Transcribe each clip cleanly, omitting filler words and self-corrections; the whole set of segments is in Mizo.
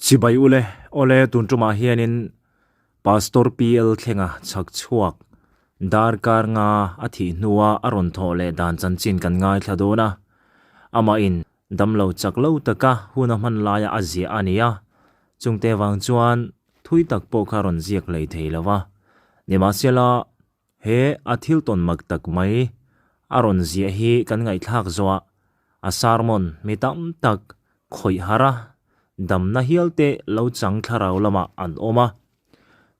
Chibai ule, awle tun tumah hianin Pastor PL Thlenga chhak chhuak darkar nga a thih hnua a rawn thawh leh dan chanchin kan ngaithla dawn a. Amahin damlo chak lo taka hun a hman laia a ziah a ni a, chungte vang chuan thui tak pawh kha rawn ziak hlei thei lo va. Nimahsela, He a thil tawn mak tak mai a rawn ziah hi kan ngaihthlak zawh a, a sermon mi tam tak khawih harh a, damna hial te lo chang thlarau lamah an awm a.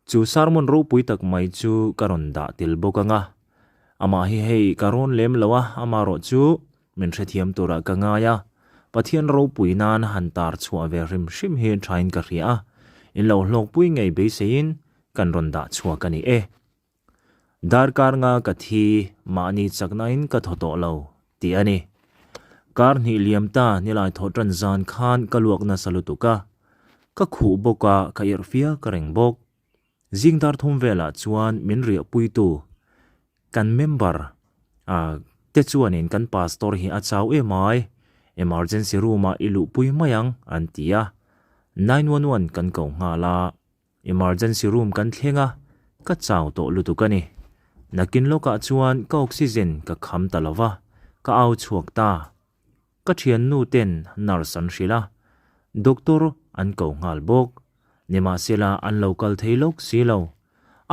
Chu sermon ropui tak mai chu ka rawn dah tel bawk ang a, amah hi hei ka rawn lem lo a, amaherawh chu min hrethiam turah ka ngai a, Pathian ropui nan han tar chhuah ve hrim hrim hi thain ka hria a, in lo hlawkpui ngei beiseiin kan rawn dah chhuak a ni e. Darkar nga ka thi, mahni chaknain ka thaw tawh lo, tih a ni. Kar hnih liam ta nilai thaw tan zan khan ka luak nasa lutuk a, ka khuh bawk a, ka irh fia ka reng bawk. Zing dar thum velah chuan min riahpuitu kan member a te chuanin kan pastor hi a chau em ai, emergency room-ah i luhpui mai ang an ti a, 911 kan ko nghal a. Emergency room kan thleng a, ka chau tawh lutuk a ni. Nakin lawkah chuan ka oxygen ka kham ta lo va, ka au chhuak ta. Ka thiannu ten nurse an hrilh a, doctor an ko nghal bawk. Nimahsela an lo kal thei lawk si lo.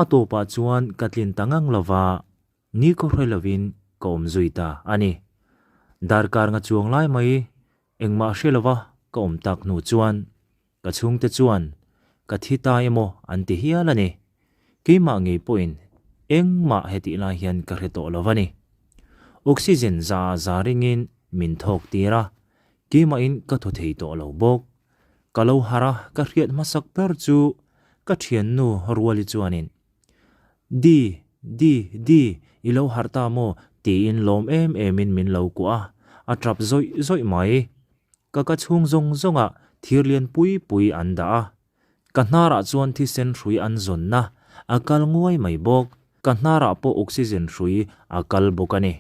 A tawpah chuan ka tlin ta ngang lo va, ni khaw hre lovin ka awm zui ta a ni. Darkar nga chuang lai mai engmah hre lova ka awm tak hnu chuan Ka chhungte chuan ka thi ta emaw an ti hial a ni. Keimah ngei pawhin engmah hetih lai hian ka hre tawh lo a ni. Oxygen za za ringin min thawk tir a, keimahin ka thaw thei tawh lo bawk. Ka lo harh a, ka hriat hmasak ber chu ka thiannu Ruali chuanin, Di, Di, Di, i lo harh ta maw? tiin lawm em emin min lo kuah a, a tap zawih zawih mai. Ka ka chhung zawng zawngah thir lian pui pui an dah a, ka hnarah chuan thisen hrui an zawnna a kal nguai mai bawk. Ka hnarah pawh oxygen hrui a kal bawk a ni.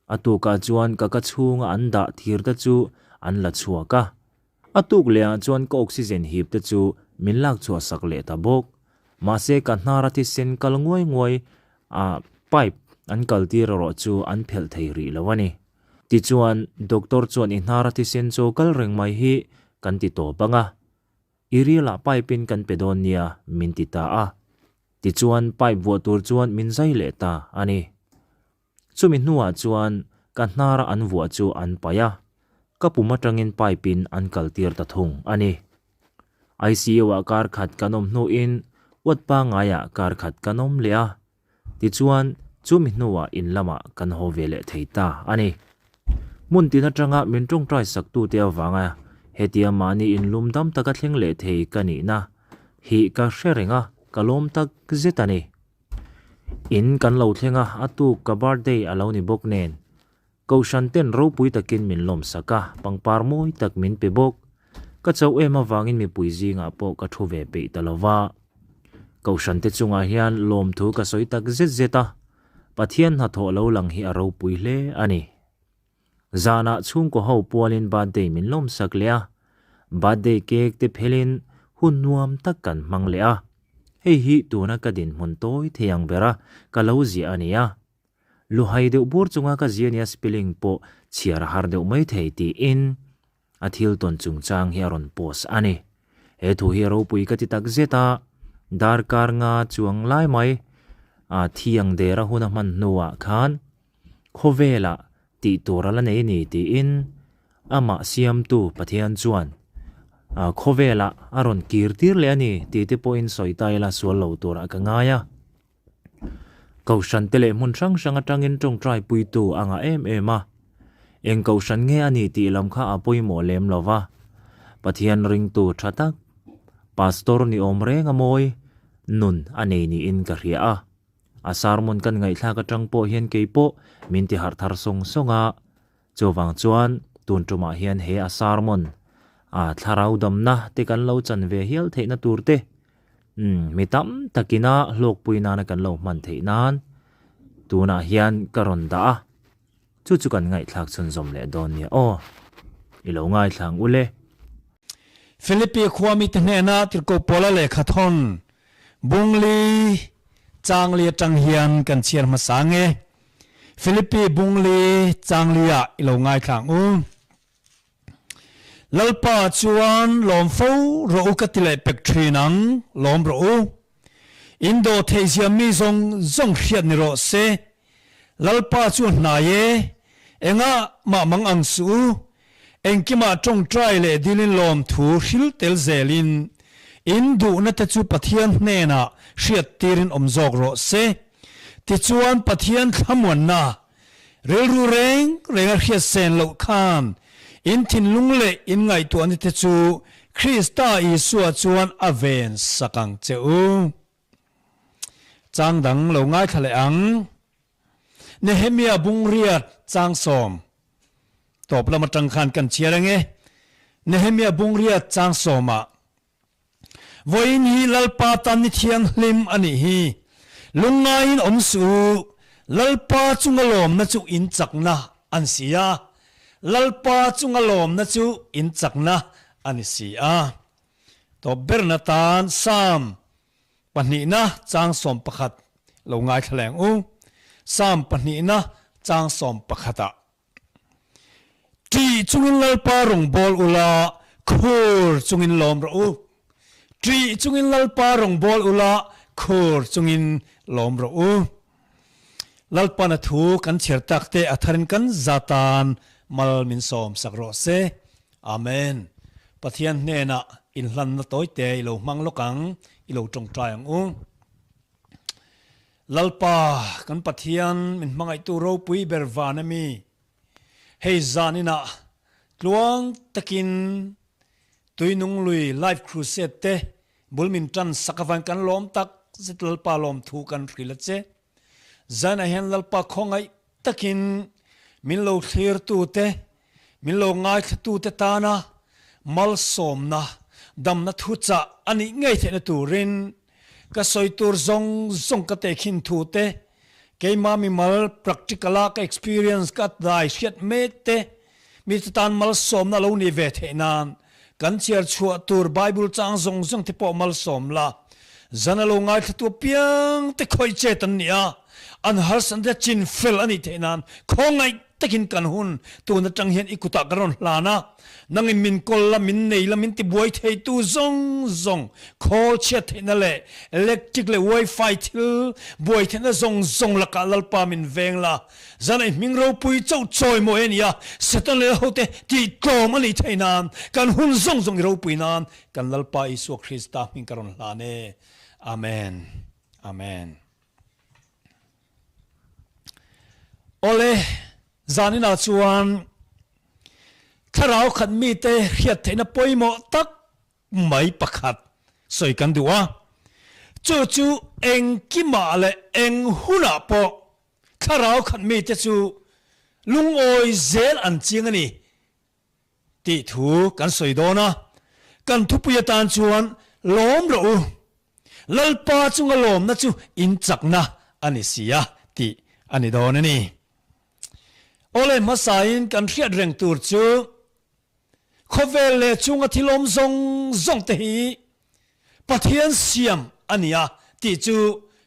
A tukah chuan ka ka chhunga an dah thir te chu an la chhuak a. A tuk lehah chuan ka oxygen hip te chu min lak chhuah sak leh ta bawk. Mahse ka hnara thisen kal nguai nguai a pipe an kal tir erawh chu an phelh thei rih lo a ni. Tichuan, doctor chuan i hnara thisen chaw kal reng mai hi kan ti tawp ang a, i rilah pipe in kan pe dawn nia min ti ta a. Tichuan, pipe vuah tur chuan min zai leh ta a ni. Chumi hnuah chuan ka hnara an vuah chu an paih a, ka pum atangin pipe in an kaltir ta thung a ni. ICU ah kar khat kan awm hnuin ward pangaiah kar khat kan awm leh a, Tichuan, chumi hnuah in lamah kan haw ve leh thei ta a ni. Hmun tin atanga min tawngtai saktute avanga hetia mahni inlum dam taka thleng leh thei ka nihna hi ka hre reng a, ka lawm tak zet a ni. In kan lo thleng a, a tuk ka birthday a lo ni bawk nen. Kohhran ten ropui takin min lawmsak a, pangpar mawi tak min pe bawk. Ka chauh em avangin mipui zingah pawh ka thu ve peih ta lo va. Kohhran te chungah hian lawmthu ka sawi tak zet zet a, Pathian hnathawh lo lang hi a ropui hle a ni. Zanah chhungkaw ho pualin birthday min lawmsak leh a, birthday cake te phelin hun nuam tak kan hmang leh a. Hei hi tuna ka dinhmun tawi thei ang bera ka lo ziah a ni a. Luhai deuh bur chunga ka zia nia spelling pawh chhiar a har deuh mai thei tiin a thil tawn chungchang hi a rawn post a ni. He thu hi a ropui ka ti tak zet a, darkar nga chuang lai mai a thiang der a hun a hman hnuah khan khawvelah tih tur a la nei ni tiin amah siamtu Pathian chuan khawvelah a rawn kir tir leh a ni tih te pawhin sawi ta ila sual lo turah ka ngai a. Kohhran te leh hmun hrang hrang atangin tawngtai puitu a ngah em em a. Eng kohhran nge a ni tih lam kha a pawimawh lem lo va. Pathian ringtu tha tak, Pastor ni awm reng a mawi, nun a nei niin ka hria a. A sermon kan ngaihthlak atang pawh hian kei pawh min ti harh thar sawng sawng a. Chuvang chuan tun tumah hian he a sermon a thlarau damna te kan lo chan ve hial theihna tur te, umm mi tam takina hlawkpui nana kan lo hman theih nan tunah hian ka rawn dah a, chu chu kan ngaihthlak chhunzawm leh dawn nia aw. I lo ngaithla ang ule. Philippi khua mite hnena Tirhkoh Paula lehkha thawn Bungli Changli atang hian kan chhiar hmasa nge. Philippi Bungli Changli ah i lo ngaithla ang u. Lalpa chuan lawm fo rawh u ka ti leh pek thin ang, lawm rawh u. In dawh theihzia mi zawng zawng hriat ni rawh se. Lalpa chu a hnai e, engah mah mang ang suh u. Engkimah tawngtai leh dilin lawmthu hril tel zelin in duhna te chu Pathian hnenah hriat tirin awm zawk rawh se. Tichuan Pathian thlamuanna rilru reng renga hriat sen loh khan in thinlung leh in ngaihtuahna te chu Krista Isua chuan a ven sak ang che u. Chang dang lo ngaithla leh ang. Nehemia bungriat changsawm tawp lam atang khan kan chhiar ang e. Nehemia bungriat changsawmah Vawiin hi Lalpa tan ni thianghlim a nih hi. Lungngaiin awm suh u, Lalpa chunga lawmna chu in chakna a ni si a. Lalpa chunga lawmna chu in chakna a ni si a. Tawp berna tan Psalm Pahnihna chang 11 lo ngaithla leng u. Psalm pahnihna chang 11 ah. Ṭih chungin Lalpa rawngbâwl ula, khur chungin lawm rawh u. Ṭih chungin Lalpa rawngbâwl ula, khur chungin lawm rawh u. Lalpana thu kan chhiar tak te a tharin kan za tan mal min sawm sak rawh se. Amen. Pathian hnenah inhlanna tawite i lo hmang lawk ang, i lo tawngtai ang u. Lalpa, kan Pathian min hmangaihtu ropui ber van ami, hei zan inah tluang takin Tuinunglui Life Crusade te bul min tan sak avangin kan lawm tak zet Lalpa lawmthu kan hrilh a che. Zanah hian Lalpa khawngaih takin min lo thlirtute, min lo ngaithlatute tana malsawmna, damna thuchah a nih ngei theihna turin ka sawi tur zawng zawng ka tehkhin thu te, keima mimal practical-a ka experience ka dai hriat mek te, mite tan malsawmna a lo nih ve theih nan kan chhiar chhuah tur Bible chang zawng zawng te pawh malsawm la. Zan a lo ngaithlatu apiang te khawih chet an ni a, an harsatna te chin fel a nih theih nan khawngaih takin kan hun tun atang hian i kutah kan rawn hlan a, nangin min kawl la, min nei la, min tibuai theitu zawng zawng khawl chhiat theihna leh electric leh wifi thil buai theihna zawng zawng lakah Lalpa min veng la. Zan ei hming ropui chauh chawi mawi a ni a, Satan leh a hote tih tlawm a nih theih nan kan hun zawng zawng i ropui nan kan Lalpa Isua Krista hming ka rawn hlan e. Amen. Amen. Awle, zaninah chuan thlarau khat mite hriat theihna pawimawh tak mai pakhat sawi kan duh a, chu chu engkimah leh eng hunah pawh Thlarau khat mite chu lungawi zel an chiang a ni tih thu kan sawi dawn a, kan thupui atan chuan lawm rawh u, Lalpa chunga lawmna chu in chakna a ni si a tih a ni dawn a ni. Awle hmasain kan hriat reng tur chu Khawvel leh chunga thil awm zawng zawng te hi Pathian siam a ni a tih chu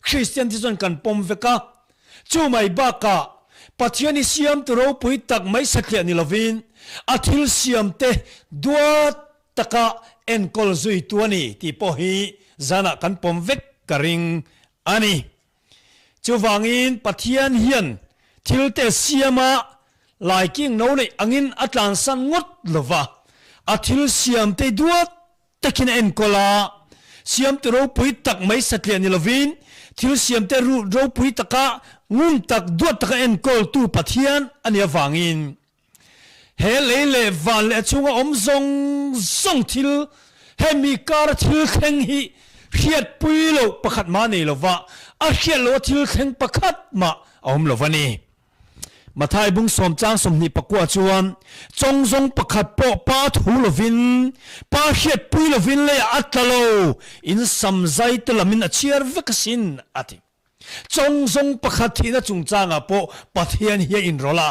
Kristian te chuan kan pawm vek a. Chu mai bakah Pathian hi siamtu ropui tak mai satliah ni lovin a thil siam te duat taka enkawl zuitu a ni tih pawh hi zanah kan pawm vek ka ring a ni. Chuvangin Pathian hian thil te siama laiking no neih angin a tlansan ngawt lova, a thil siamte duat takin a enkawl a, siamtu ropui tak mai satliah ni lovin thil siamte ropui taka ngun tak duat taka enkawltu Pathian a nih avangin He lei leh van leh a chhunga awm zawng zawng thil, hemi kara thil thleng hi hriatpui loh pakhat mah a nei lo va, a hriat loha thil thleng pakhat mah a awm lo va ni. Mathai bung sawm chang 24 chuan, Chawng zawng pakhat pawh pa thu lovin, pa hriatpui lovin leiah a tla lo, in sam zai te lamin a chhiar vek asin, a ti. Chawng zawng pakhat thihna chungchangah pawh Pathian hi a inrawlh a.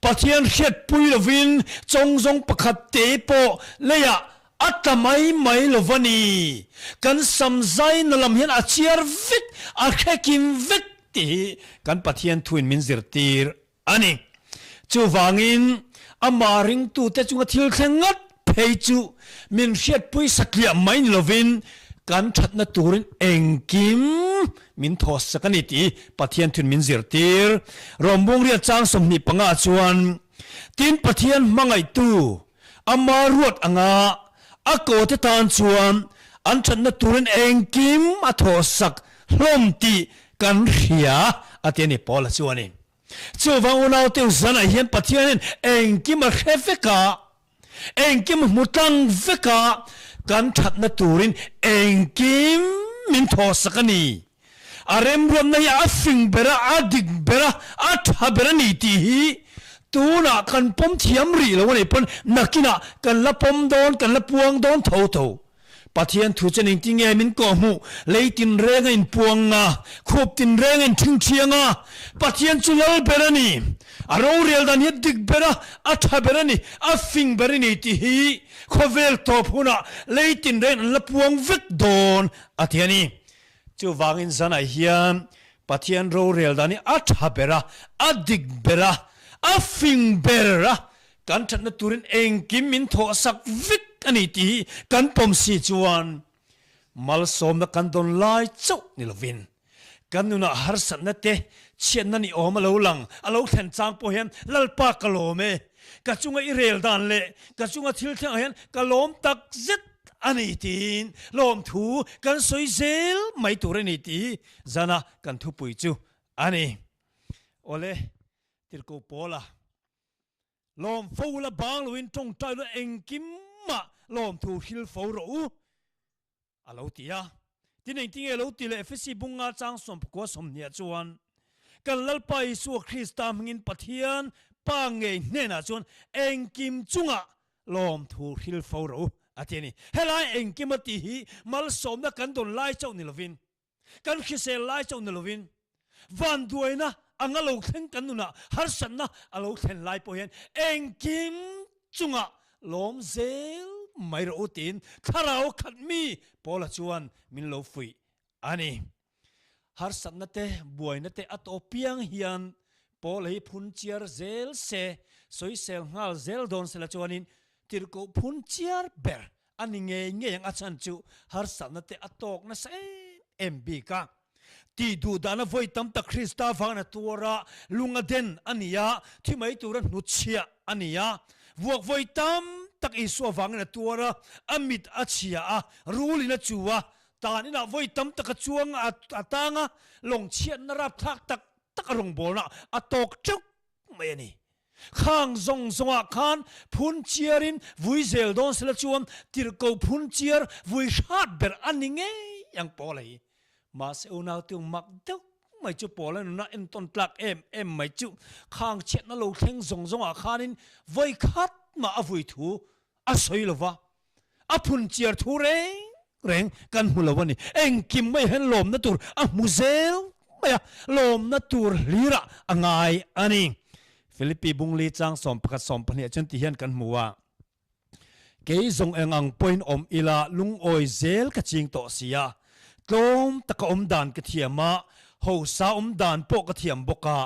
Pathian hriatpui lovin chawng zawng pakhat te pawh leiah A tla mai mai lo va ni. Kan sam zaina lam hian a chiar vek, a hrekim vek tih hi kan Pathian thuin min zirtir a ni. Chuvangin, amah ringtute chunga thil thleng ngat phei chu min hriatpui satliah mai ni lovin kan thatna turin engkim min thawhsak a ni tih Pathian thuin min zirtir. Rawmbung riat chang 25 chuan, Tin, Pathian hmangaihtu Ama ruat anga a kawte tan chuan an thatna turin engkim a thawhsak hlawm tih kan hria a ti a ni Paula chuanin. Chuvang unaute zanah hian Pathianin engkim a hre vek a, engkim a hmu tlang vek a, kan thatna turin engkim min thawhsak a ni. A remruatna hi a fing ber a, a dik ber a, a tha ber a ni tih hi tunah kan pawm thiam rih lo a nih pawn nakinah kan la pawm dawn, kan la puang dawn tho tho. Pathian thu chuan engtin nge min kawhhmuh? Lei tinreng a inpuang a, khup tinreng a inthingthiang a, Pathian chu lal ber a ni. A rorel dan hi a dik ber a, a tha ber a ni, a fing ber a ni tih hi khawvel tawp hunah lei tinreng an la puang vek dawn a ti a ni. Chuvangin zanah hian Pathian rorel dan hi a tha ber a, a dik ber a, a fing ber a, kan thatna turin engkim min thawhsak vek a ni tih hi kan pawm si chuan malsawmna kan dawn lai chauh ni lovin kan nunah harsatna te chhiatna ni awm a lo lang, a lo thlen chang pawh hian Lalpa ka lawm e, ka chunga i rel dan leh ka chunga thil thlengah hian ka lawm tak zet a ni tiin lawmthu kan sawi zel mai tur a ni tih zana kan thupui chu a ni. Awle, Tirhkoh Paula, Lawm fo ula bang loin tawngtai ula engkimah lawmthu hril fo rawh u, a lo ti a. Tin engtinge lo ti leh Efesi bunga chang sawmpakua sawmhniah chuan, Kan Lalpa Isua Krista hmingin Pathian Pa ngei hnenah chuan engkim chungah lawmthu hril fo rawh u, a ti a ni. Helai engkim a tih hi malsawmna kan dawn lai chauh ni lovin, Kan hrisel lai chauh ni lovin vanduaina anga lo thleng kan nunah harsatna a lo thlen lai pawh hian engkim chungah lawm zel mai rawh u tiin thlarau khat mi Paula chuan min lo fuih a ni. Harsatna te buaina te a tawp piang hian Paula hi phun chiar zel se, sawisel nghal zel dawn sela chuanin tirhkoh phun chiar ber A ni ngei ngei ang a chhan chu harsatna te a tawk nasa em em bik a. Tih duh dahna vawi tam tak Krista vangin a tuar a, lung a den a ni a, thi mai tura hnutchhiah a ni a. Vuak vawi tam tak Isua vangin a tuar a, a mit a chhia a, rulin a chu a, tan inah vawi tam tak a chuang a, a tang a, lawng chhiatna rapthlak tak tak a rawngbawlna a tawk teuh mai a ni. Khang zawng zawngah khan phun chiarin vui zel dawn sela chuan tirhkoh phun chiar vui hrat ber a ni ngei ang Paula hi. Mahse unau tiu mak deuh mai chu Paula nuna entawn tlak em em mai chu khang chhiatna lo thleng zawng zawngah khanin vawi khat mah a vui thu a sawi lo va, a phun chiar thu reng reng kan hmu lo a ni. Engkim mai hian lawmna tur a hmu zel mai a, lawmna tur hlirah a ngai a ni. Philippi Bungli chang 11 12 chuan ti hian kan hmu a, Kei zawng eng ang pawhin awm ila lungawi zel ka ching tawh si a, tlawm taka awm dan ka thiam a, hosa awm dan pawh ka thiam bawk a,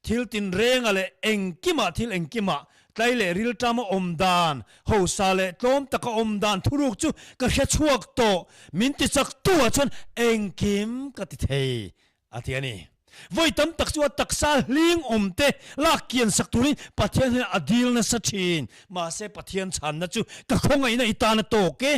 Thil tinrenga leh engkimah thil engkimah tlai leh rilṭama awm dan, hosa leh tlawm taka awm dan thuruk chu ka hre chhuak tawh, min ti chak tu ah chuan engkim ka ti thei a ti a ni. Vawi tam tak chu a taksa hling awm te lak kian sak turin Pathian hian a dil nasa thin. Mahse Pathian chhanna chu ka khawngaihna i tan a tawk e,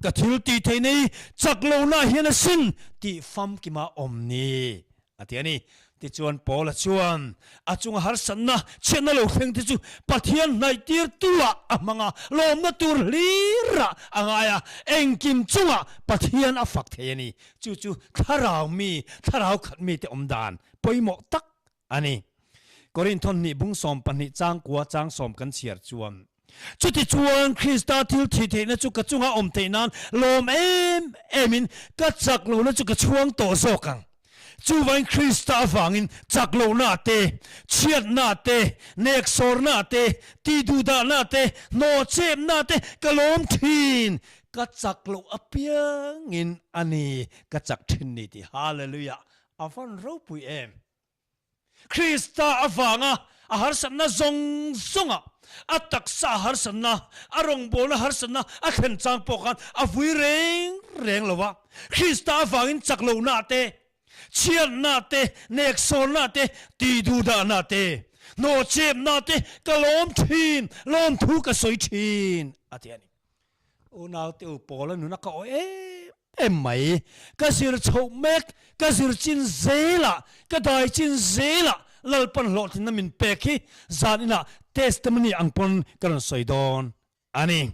ka thil tih theihna i chak lohna hian a sin tih famkima awm ni. A ti a ni. Tichuan Paula chuan a chunga harsatna chhiatna lo thleng te chu Pathian hnaihtirtuah a hmang a, lawmna tur hlirah a ngai a, engkim chungah Pathian a fak thei a ni. Chu chu thlarau mi, thlarau khat mite awm dan pawimawh tak a ni. Korinthon hnih bung 12 chang kua chang sawm kan chhiar chuan, Chutichuan Krista thil thih theihna chu ka chunga awm theih nan lawm em emin ka chak lohna chu ka chhuang tawh zawk ang. Chuvain Krista avangin chak lohna te, chhiatna te, neksawrna te, tihduhdahna te, hnawhchepna te ka lawm thin. Ka chak loh apiangin a ni ka chak thin ni tih. Hallelujah! A van ropui em! Krista avanga a harsatna zawng zawnga a taksa harsatna, a rawngbawlna harsatna a thlen chang pawh khan a vui reng reng lo a. Krista avangin chak lohna te, chhiatna te, neksawnna te, tihduhdahna te, hnawhchepna te ka lawm thin, lawmthu ka sawi thin, a ti a ni. Unaute u Paula nuna ka awih em em mai. Ka zir chhoh mek, ka zir chin zelah, ka dai chin zelah Lalpan hlawhtlinna min pek hi zan inah testimony ang pawn ka rawn sawi dawn a ni.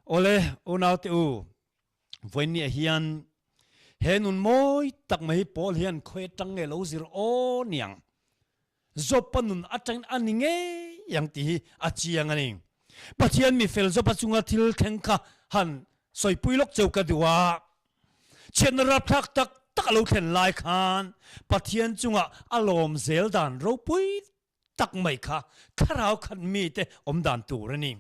Awle unaute u, vawiinniah hian he nun mawi tak mai hi Paul hian khawi atang nge lo zir aw niang? Job-a nun atangin a ni ngei ang tih hi a chiang a ni. Pathian mi fel Job-a chunga thil thleng kha han sawipui lawk cheu ka duh a. Chhiatna rapthlak tak tak a lo thlen lai khan Pathian chunga a lawm zel dan ropui tak mai kha thlarau khat mite awm dan tur a ni.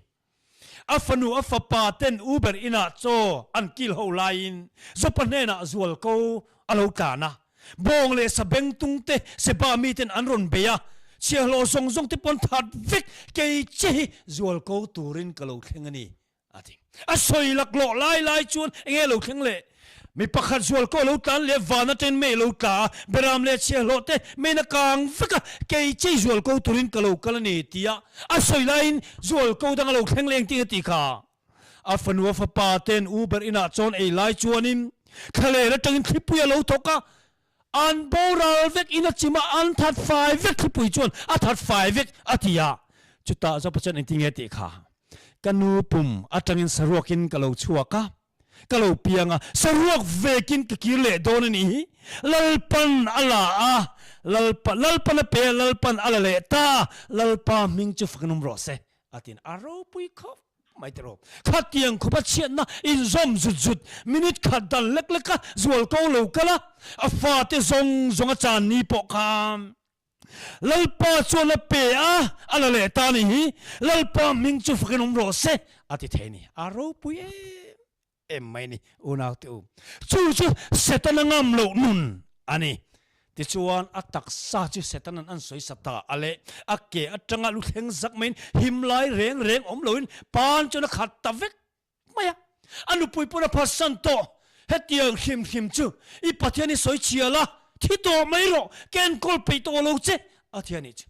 A fanu a fapa ten Uber inah chaw an kil ho laiin Jopa hnenah zualko a lo tlan a. Bawng leh sabengtung te Seba miten an rawn bei a, chhiahhlawh zawng zawng te pawn that vek kei che hi zualko turin ka lo thleng a ni, a ti. A sawi laklawh lai lai chuan enge a lo thleng leh? Mi pakhat zual ko lo tlan leh van atangin mei lo tla a, beram leh chhiahhlawh te meiin a kang vek a, kei chei zual ko turin ka lo kal a ni tia a sawi laiin zual ko dang a lo thleng leng ting a tih kha. A fanu a fapa ten u ber inah chawn ei lai chuanin thlaler atangin thlipui a lo thawk a, an boral vek in a chim a, an that fai vek thlipui chuan a that fai vek a ti a, chutah Zopa chuan engtin nge tih kha ka nu pum atangin saruakin ka lo chhuak a, Ka lo piang a, saruak vekin ka kir leh dawn a nih hi. Lalpan a la a, Lalpa, Lalpan a pe a, Lalpan a la leh ta, Lalpa hming chu fak nawm rawh se, a tin a ropui khawp mai te rawh. Khatiang khawpa chhiatna inzawm zut zut, minute khat dan lek leka zual ko lo kal a, a fate zawng zawng a chan ni pawh kha Lalpa chuan a pe a, a la leh ta a nih hi, Lalpa hming chu fakin awm rawh se, a ti thei a ni. A ropui em em mai a ni, unaute u. Chu chu Setana ngam loh nun a ni. Tichuan, a taksa chu Setana'n an sawi sa ta a leh a ke atanga lu thleng zak maiin him lai reng reng awm loin pan chuan a khat ta vek mai a, a nupui pawn a phatsan tawh. Hetiang hrim hrim chu i Pathian hi sawi chhia la, thi tawh mai rawh, ka enkawl peih tawh lo che, a ti a nih chu.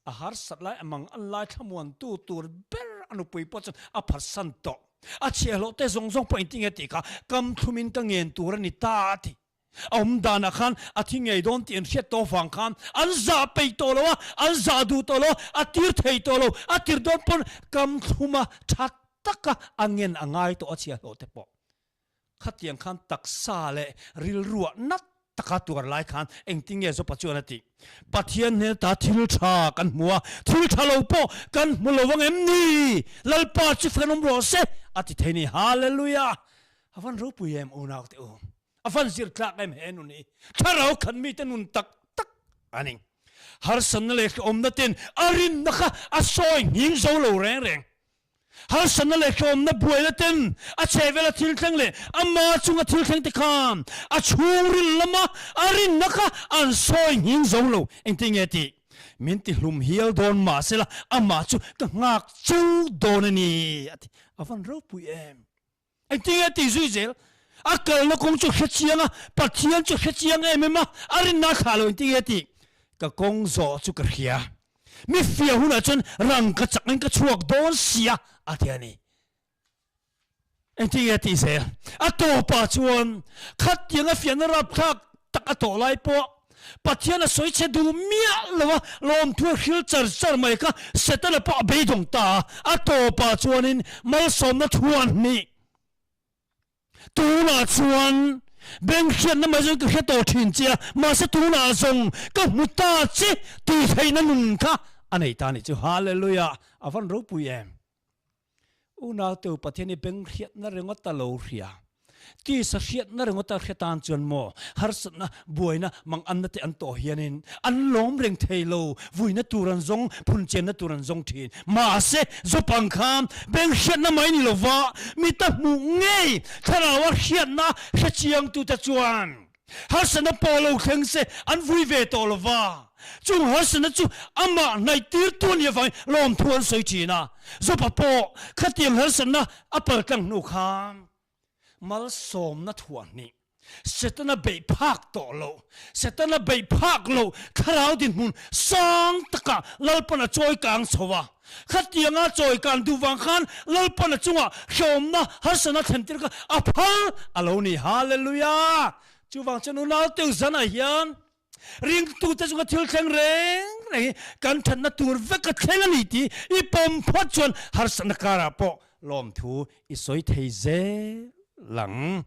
A harsat lai a mang an lai thlamuantu tur ber a nupui pawh chuan a phatsan tawh. A chhiahhlawh te zawng zawng pawh engtin nge tih kha kam thlumin ka ngen tur a ni ta a ti. A awm danah khan a thi ngei dawn tih an hriat tawh vang khan an zah peih tawh lo a, an zah duh tawh lo a, a tir thei tawh lo, a tir dawn pawn kam thluma tha taka a ngen a ngai tawh a chhiahhlawh te pawh. Khatiang khan taksa leh rilruah nat taka tuar lai khan engtin nge Jopa chuan a tih? Pathian hnen ata thil tha kan hmu a, thil tha lo pawh kan hmu lo ang em ni? Lalpa chu kan awm rawh se a ti thei ni. Hallelujah! A van ropui em unaute u. A van zir tlak em he nun hi. Thlarau khat mite nun tak tak a ni. Harsatna leh hlawmna ten a rinna kha a sawi nghing zo lo reng reng. Harsatna leh hlawmna buaina ten a chhehvela thil thleng leh ama chunga thil thleng te khan a chhungril lama a rinna kha an sawi nghing zo lo. Engtin nge tih? Min ti hlum hial dawn mahsela amah chu ka nghak cheu dawn a ni a ti. A van ropui em. Engtin nge tih zui zel? A kalna kawng chu hre chiang a, Pathian chu hre chiang em em a, a rinna a thlah lo engtin nge tih? Ka kawng zawh chu ka hria. Mi fia hunah chuan rang ka chak in ka chhuak dawn sia a ti a ni. Engtin nge tih zel? A tawpah chuan khatiang a fiahna rapthlak tak a tawh lai pawh Pathian a sawi chhe duh miah lo a, lawmthu a hril char char mai kha Setana pawh a beidawng ta a, a tawpah chuanin malsawmna thuan hnih tunah chuan beng hriatna mai zawng ka hre tawh thin che a, mahse tunah zawng ka hmu ta che tih theihna nun kha a nei ta a nih chu. Hallelujah! A van ropui em! Unauteu Pathian hi beng hriatna ringawt a lo hria. Tisa hriatna ringawta hre tan chuan maw harsatna, buaina, manganna te an tawh hianin an lawm reng thei lo, vuina tur an zawng, phunchenna tur an zawng thin. Mahse, Jopang khan beng hriatna mai ni lova mita hmuh ngei thlaraua hriatna hre chiangtute chuan harsatna pawh lo thleng se an vui ve tawh lova, chung harsatna chu amah hnaihtirtu a nih avangin lawmthu an sawi thin a. Jopa pawh khatiang harsatna a paltlang hnu khan Malsawmna thuahhnih, Setana beih phak tawh loh, Setana beih phak loh thlarau dinhmun sang takah Lalpan a chawi kang chho a. Khatianga chawi kan duh vang khan Lalpan a chungah hrehawmna harsana thlentir kha a phal a lo ni. Hallelujah! Chuvang chuan unau teu zanah hian ringtute chunga thil thleng reng reng hi kan thatna tur vek a thleng a ni tih i pawm phawt chuan harsatna karah pawh lawmthu i sawi thei zel ang.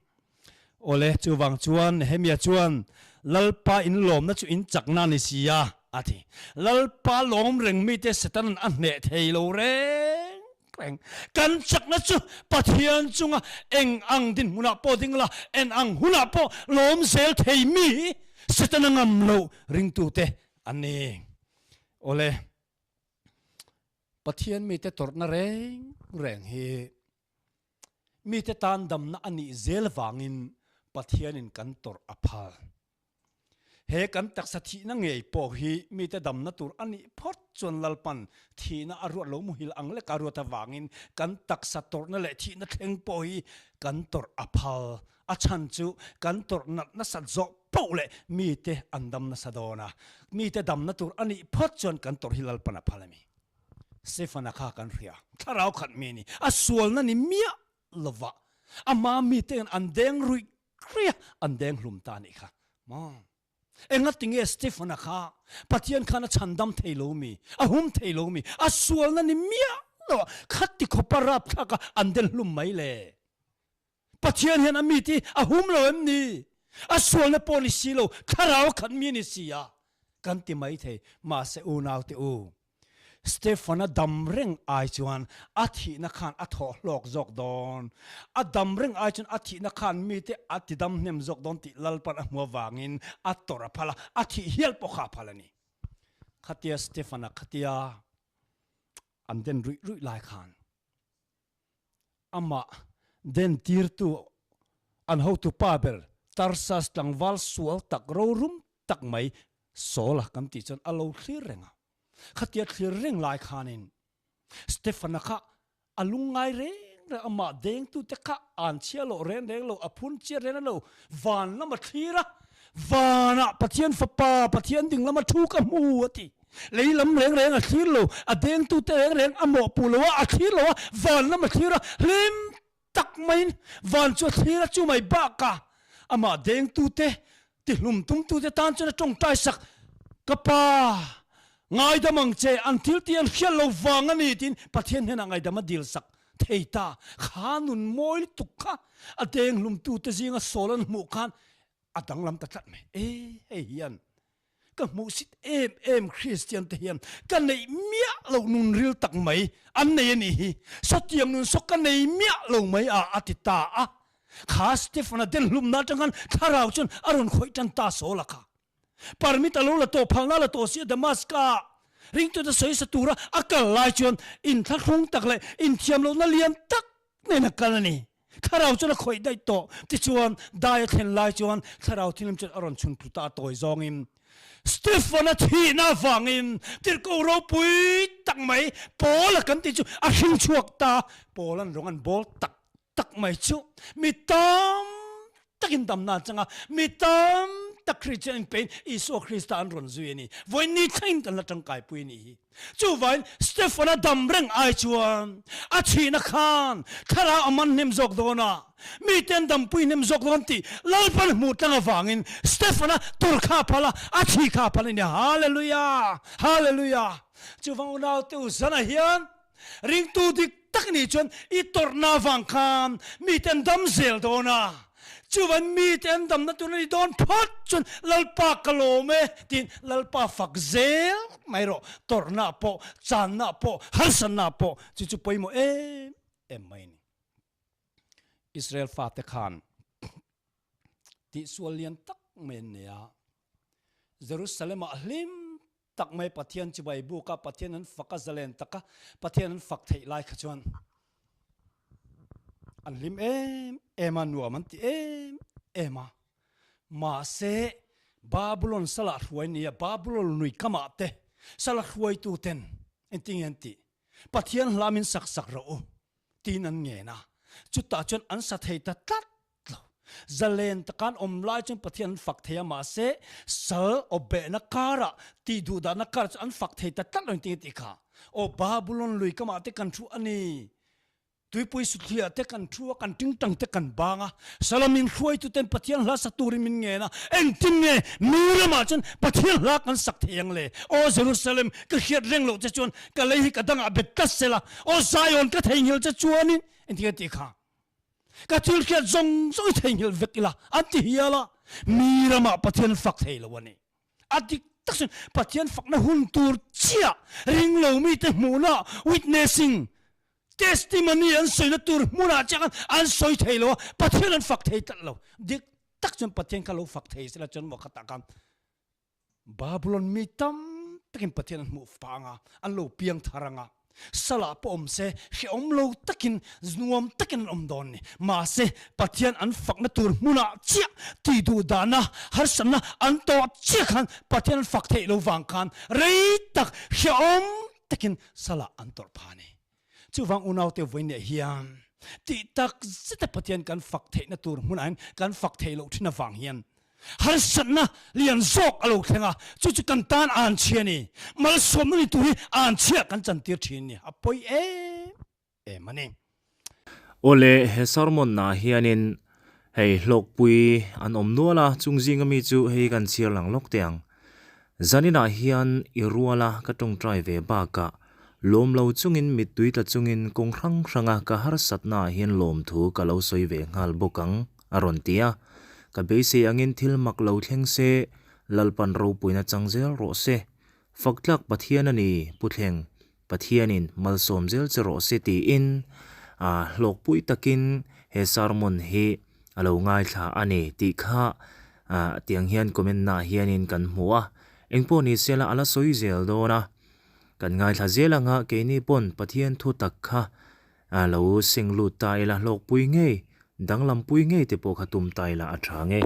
Awle, chuvang chuan Nehemia chuan Lalpa in lawmna chu in chakna a ni si a, a ti. Lalpa lawm reng mite Setanan a hneh thei lo reng reng. Kan chakna chu Pathian chunga eng ang dinhmunah pawh ding la, en ang hunah pawh lawm zel thei mi Setana ngam loh ringtute an ni. Awle, Pathian mite tawrhna reng reng hi mite tan damna a nih zel vangin Pathianin kan tawrh a phal. He kan taksa thihna ngei pawh hi mite damna tur a nih phawt chuan Lalpan thihna a ruat lo muhil ang lek a ruat avangin kan taksa tawrhna leh thihna thleng pawh hi kan tawrh a phal. A chhan chu kan tawrh nat nasat zawh poh leh mite an dam nasa dawn a, mite damna tur a nih phawt chuan kan tawrh hi Lalpan a phal a ni. Stefana kha kan hria, thlarau khat mi a ni, a sualna ni miah lova ama mite'n an deng ruih ruih a, an deng hlum ta anih kha maw? Engatinge Stephen-a kha Pathian khan a chhandam thei lo mi, a hum thei lo mi, a sualna ni miah lo a khati khawpa rapthlak a an den hlum mai le? Pathian hian a mite hi a hum lo em ni? A sualna pawh ni si lo, thlarau khat mi ni si a kan ti mai thei. Mahse unaute u, Stefan-a dam reng ai chuan a thihna khan a thawh hlawk zawk dawn. A dam reng ai chuan a thihna khan mite a ti dam hnem zawk dawn tih Lalpan a hmu avangin a tawrh a phal a, a thih hial pawh kha a phal a ni. Khatia Stefan-a khatia an den ruih ruih lai khan amah dentirtu an hotu pa ber Tarsas tlangval sual tak rorum tak mai Saul-a kan tih chuan a lo thlir reng a. Khatia thlir reng lai khanin Stefan-a kha a lungngai reng reng, amah dengtute kha an chhia loh reng reng lo, a phun chiat reng reng lo, van lam a thlir a, vanah Pathian Fapa, Pathian ding lama thu ka hmu a ti. Lei lam reng reng a thlir lo, a dengtute reng reng a mawhpuh lo a, a thlir lo a, van lam a thlir a, hlim tak maiin van chu a thlir a, chu mai bakah amah dengtute tihlum tumtute tan chuan a tawngtai sak, Ka pa, ngaidam ang che, an thil tih an hriat lo vang a ni tiin Pathian hnenah ngaidam a dil sak thei ta. Kha nun mawi lutuk kha a denghlumtute zinga sawl an hmuh khan a danglam ta tlat mai. E, hei hian Ka hmuhsit em em Kristian te hian ka neih miah loh nun ril tak mai an nei a nih hi. Sawtiang nun saw ka nei miah lo mai a a ti ta a. Kha Stephen-a den hlumna atang khan thlarau chuan a rawn khawih tan ta sawl a kha. Permit a lo la tawh phalna la tawh si a Damaska-ah ringtute sawi sa tura a kal lai chuan inthlahrung tak leh inthiamlohna lian tak nen a kal a ni. Thlarau chuan a khawih daih tawh. Tichuan, dai a thlen lai chuan Thlarau thilhlim chuan a rawn chhun tlu ta a tawi zawngin. Stephen-a thihna avangin tirhkoh ropui tak mai Paul-a kan tih chu a hring chhuak ta. Paul-a'n rawng an bawl tak tak mai chu mi tam takin damna an chang a, mi tam tak Kristian inpein Isua Krista an rawn zui a ni. Vawiin thlengin kan la tangkaipui a nih hi. Chuvain Stephen-a dam reng ai chuan a chhihna khan thlarau a man hnem zawk dawn a, mite an dampui hnem zawk dawn tih Lalpan hmuh tlang avangin Stephen-a tur kha a phal a, a chhi kha a phal a ni. Hallelujah! Hallelujah! Chuvang unaute u zanah hian Ringtu dik tak nih chuan i tawrhna avang khan mite an dam zel dawn a, chuvan mite an damna tur a ni dawn phawt chuan Lalpa ka lawm e tiin Lalpa fak zel mai rawh. Tawrhna pawh, channa pawh, harsatna pawh chu chu pawimawh em em mai a ni. Israel fate khan. Tihsual lian tak mai an nei a. Jerusalem-ah hlim tak mai Pathian chibai buk a, Pathian an fak a, zalen tak a, Pathian an fak theih lai kha chuan an hlim em em a, nuam an ti em em a. Mahse, Babulon sala hruai nia Babulon lui kamah te sala hruaitu ten engtin nge an tih? Pathian hla min sak sak rawh u tiin an ngen a, chutah chuan an sa thei ta tlat lo. Zalen taka an awm lai chuan Pathian an fak thei a, mahse sal awpbehna karah, tih duhdahna karah chuan an fak thei ta tlat lo engtin nge tih kha? Aw Babulon lui kamah te kan thu a ni. Tuipui suthliah te kan thu a, kan tingtang te kan bang a, Salamin hruaituten Pathian hla sa turin min ngen a, engtin nge mi ramah chuan Pathian hla kan sak thei ang le? Aw Jerusalem, ka hriat reng loh che chuan ka lei hi ka dangah bet tlat sela, aw Zion, ka theihnghilh che chuanin engtin nge tih kha? Ka thil hriat zawng zawng i theihnghilh vek ila, an ti hial a, mi ramah Pathian fak thei lo a ni. A dik tak chuan Pathian fakna hun tur chiah ring lo mite hmuhna witnessing, testimony an sawina tur hmunah chiah khan an sawi thei lo a, Pathian an fak thei tlat lo. Dik tak chuan Pathian kha lo fak thei sela chuan maw khatah khan Babylon mi tam takin Pathian an hmuh pah anga, an lo piang thar anga, Salah pawh awm se, hrehawm lo takin, nuam takin an awm dawn ni. Mahse, Pathian an fakna tur hmunah chiah tih duh dahna, harsatna an tawh chiah khan Pathian an fak theih lo vang khan rei tak hrehawm takin salah an tawrh phah a ni. Chuvang unaute vawiinah hian tih tak zeta Pathian kan fak theihna tur hmunah hian kan fak theih loh thin avang hian Harsatna lian zawk a lo thleng a, chu chu kan tan an chhia a ni. Malsawmna ni tur hi an chhia kan chantir thin ni, a pawi em em a ni. Awle, he sermon ah hianin hei hlawkpui an awm nual a, chung zinga mi chu hei kan chhiar lang lawk teh ang. Zaninah hian i ruala ka tawngtai ve bakah lawm lo chungin mittui tla chungin kawng hrang hranga ka harsatna ah hian lawmthu ka lo sawi ve nghal bawk ang. A rawn ti a, Ka beisei angin thil mak lo thleng se, Lalpan ropuina chang zel rawh se. Fak tlak Pathian a ni, Pu Thleng, Pathianin malsawm zel che rawh se tiin a hlawkpui takin he sermon hi a lo ngaithla a ni tih kha tiang hian comment naah hianin kan hmu a. Engpawh ni sela a la sawi zel dawn a, kan ngaithla zel anga keini pawn Pathian thu tak kha A lo seng lut ta ila hlawkpui ngei, danglampui ngei te pawh kha tum ta ila a tha nge.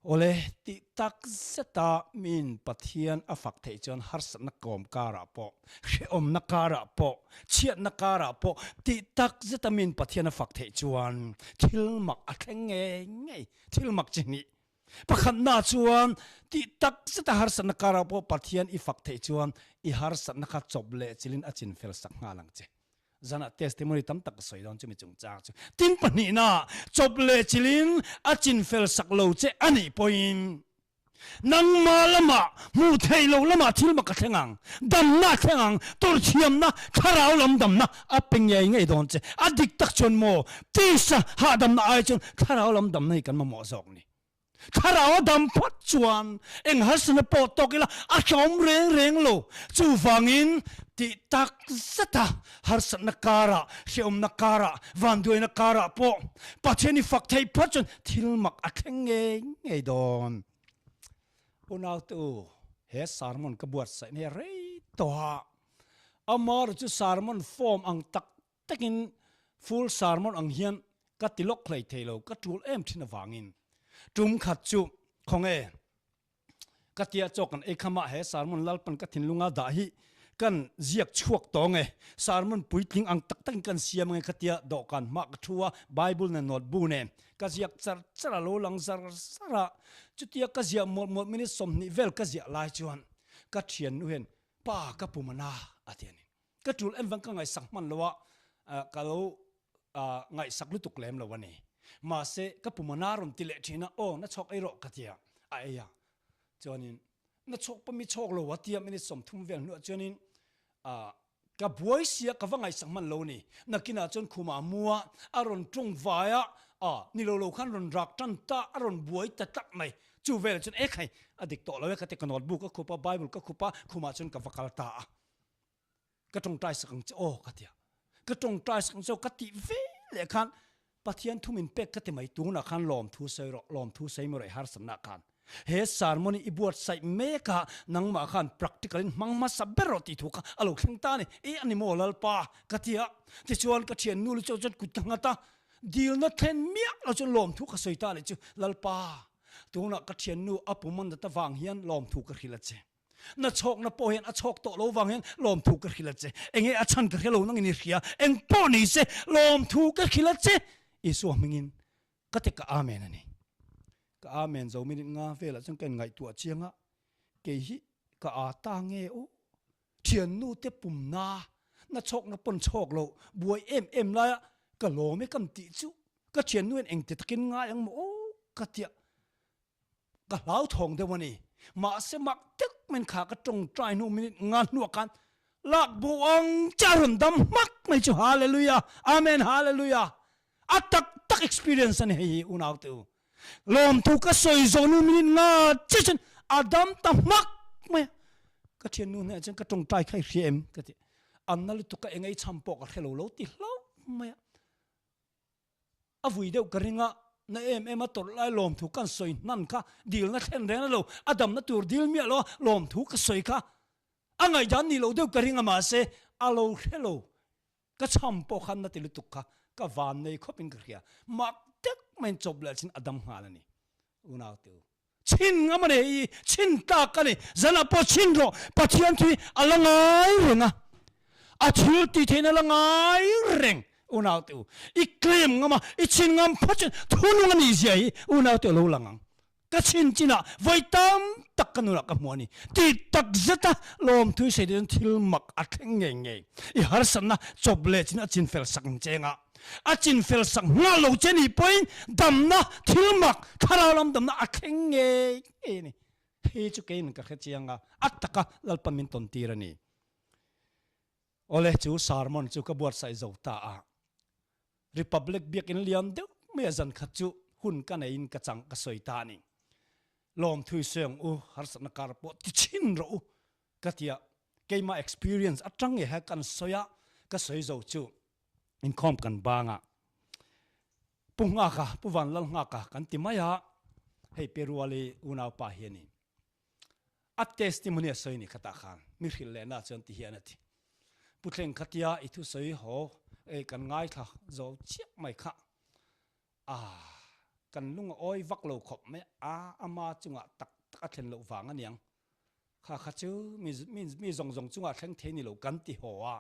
Awle, tih tak zeta min Pathian a fak theih chuan harsatna kawm karah pawh, hrehawmna karah pawh, chhiatna karah pawh tih tak zeta min Pathian a fak theih chuan thil mak a thleng ngei ngei, thil mak chi hnih. Pakhatna chuan tih tak zeta harsatna karah pawh Pathian i fak theih chuan i harsatna kha chawp leh chilin a chinfel sak nghal ang che. Zanah testimony tam tak ka sawi dawn chumi chungchang chu. Tin pahnihna, chawp leh chilin a chinfel sak lo che a nih pawhin nangmah lamah hmuh theih loh lamah thil mak a thleng ang, damna a thleng ang, tawrhthiamna, thlarau lam damna a pe ngei ngei dawn che. A dik tak chuan maw, tisa hahdamna ai chuan thlarau lam damna hi kan mamawh zawk ni. Thlarau a dam phawt chuan eng harsatna pawh tawk ila a hlawm reng reng lo. Chuvangin tih tak zeta harsatna karah, hrehawmna karah, vanduaina karah pawh Pathian i fak theih phawt chuan thil mak a thleng ngei ngei dawn. Unaute u, he sermon ka buatsaihna hi a rei tawh a, amaherawhchu chu sermon form ang tak takin full sermon ang hian ka ti lawk hlei thei lo, ka tul em thin avangin tum khat chu khawnge ka tia chaw kan ei kham a, he sermon Lalpan ka thinlunga dah hi kan ziak chhuak tawng e, sermon puitling ang tak takin kan siam ange ka tia dawhkan hmah ka thu a, Bible nen note bu nen ka ziak char char a, lo lang zar zar a, chutia ka ziah mawlh mawlh minute 20 vel ka ziah lai chuan ka thiannu hian pa ka pum a na a ti a ni. Ka tul em vang ka ngaihsak hman lo a, ka lo ngaihsak lutuk lem lo a ni. Mahse, ka pum a na rawn ti leh thin a, aw na chhawk ei rawh ka ti a, a ei a. Chuanin, na chhawk pawh mi chhawk lo a tia minute 30 vel hnuah chuanin ka buai sia ka va ngaihsak hman lo a ni. Nakinah chuan khumah a mu a, a rawn tawng vai a, ni lo lo khan rawn rak tan ta, a rawn buai ta tlat mai. Chu velah chuan e khai, a dik tawh lo e ka ti, ka notebook ka khup a, bible ka khup a, khumah chuan ka va kal ta a. Ka tawngtai sak ang che aw ka ti a, ka tawngtai sak ang che aw ka tih ve leh khan. Pathian thu min pek ka ti mai tunah khan lawmthu sawi rawh, lawmthu sawi mai rawh i harsatna khan. He sermon hi i buatsaih mek a, nangmah khan practical in hmang hmasa ber rawh tih thu kha a lo thleng ta a ni. E a ni maw Lalpa? ka ti a. Tichuan ka thiannu lu chu chuan kut ka nghat a, dilna thlen miah lo chuan lawmthu ka sawi ta leh chu, Lalpa, tunah ka thiannu a pum a nat avang hian lawmthu ka hrilh a che. Na chhawkna pawh hian a chhawk tawh lo vang hian lawmthu ka hrilh a che. Enge a chhan ka hre lo nangin i hria, eng pawh ni se lawmthu ka hrilh a che. Isua hmingin ka ti ka Amen a ni. Ka Amen zo minute nga velah chuan ka inngaihtuah chiang a, kei hi ka aa ta nge aw? Thiannu te pumna, na chhawkna pawn chhawk lo, buai em em laia ka lawm e kan tih chu ka thiannu hian engti takin ngai ang maw aw ka tia Ka hlauthawng deuh a ni. Mahse mak deuh maiin kha ka tawngtai hnu minute nga hnuah khan lak bo ang che a rawn dam hmak mai chu Hallelujah! Amen Hallelujah! A tak tak experience a ni hei hi unaute u. Lawmthu ka sawi zawh hnu minute nga chiah chuan a dam ta hmak mai a. Ka thiannu hnenah chuan ka tawngtai kha i hria em? ka ti. An na lutuk ka engei chham pawh ka hre lo lo ti hlauh mai a. A vui deuh ka ring a, na em em a tawrh lai lawmthu kan sawi hnan kha dilna thlen reng a lo, a damna tur dil miah lo a lawmthu ka sawi kha a ngaihdan ni lo deuh ka ring a mahse a lo hre lo, ka chham pawh khan na ti lutuk kha ka van nei khawp in ka hria, mak deuh maiin chawp leh chin a dam nghal a ni unau te u. Chhin ngam a ni i chhin tlak a ni. Zanah pawh chhin rawh, Pathian thu hi a la ngai reng a, a thil tih theihna a la ngai reng. Unaute u, i claim ngam a, i chhin ngam phawt chuan thunung a nih zia hi unaute u lo lang ang. Ka chhin chinah vawi tam tak ka nunah ka hmu a ni. Tih tak zeta lawmthu i sawi te chuan thil mak a thleng ngei ngei. I harsatna chawp leh chin a chin fel sak ang che anga. A chinfel sak nghal lo che nih pawhin damna thil mak thlarau lam damna a thleng ngei ngei a ni. Hei chu keiin ka hre chiang a, a taka Lalpa min tawn tir a ni. Awle chu sermon chu ka buatsaih zo ta a. Republic biakinn lian deuh mai a zan khat chu hun ka neiin ka chang ka sawi ta a ni. Lawmthui sawi ang u, harsatna kar pawh ti chhin rawh u ka ti a. Keimah experience atang nge he kan sawi a, ka sawi zo chu inkhawm kan bang a, Pu Nghaka, Pu Vanlal Nghaka kan ti mai a, hei Peruali unaupa hi a ni. A testimony a sawi ni khatah khan, mi hrilh lehna chuan ti hian a ti. Pu Thleng khatia i thusawi haw ei kan ngaithla zo chiah mai kha, a kan lung a awi vak lo khawp mai a, ama chungah tak tak a thlen loh vang aniang. Kha kha chu mi mi mi zawng zawng chungah thleng thei ni lo kan ti haw a.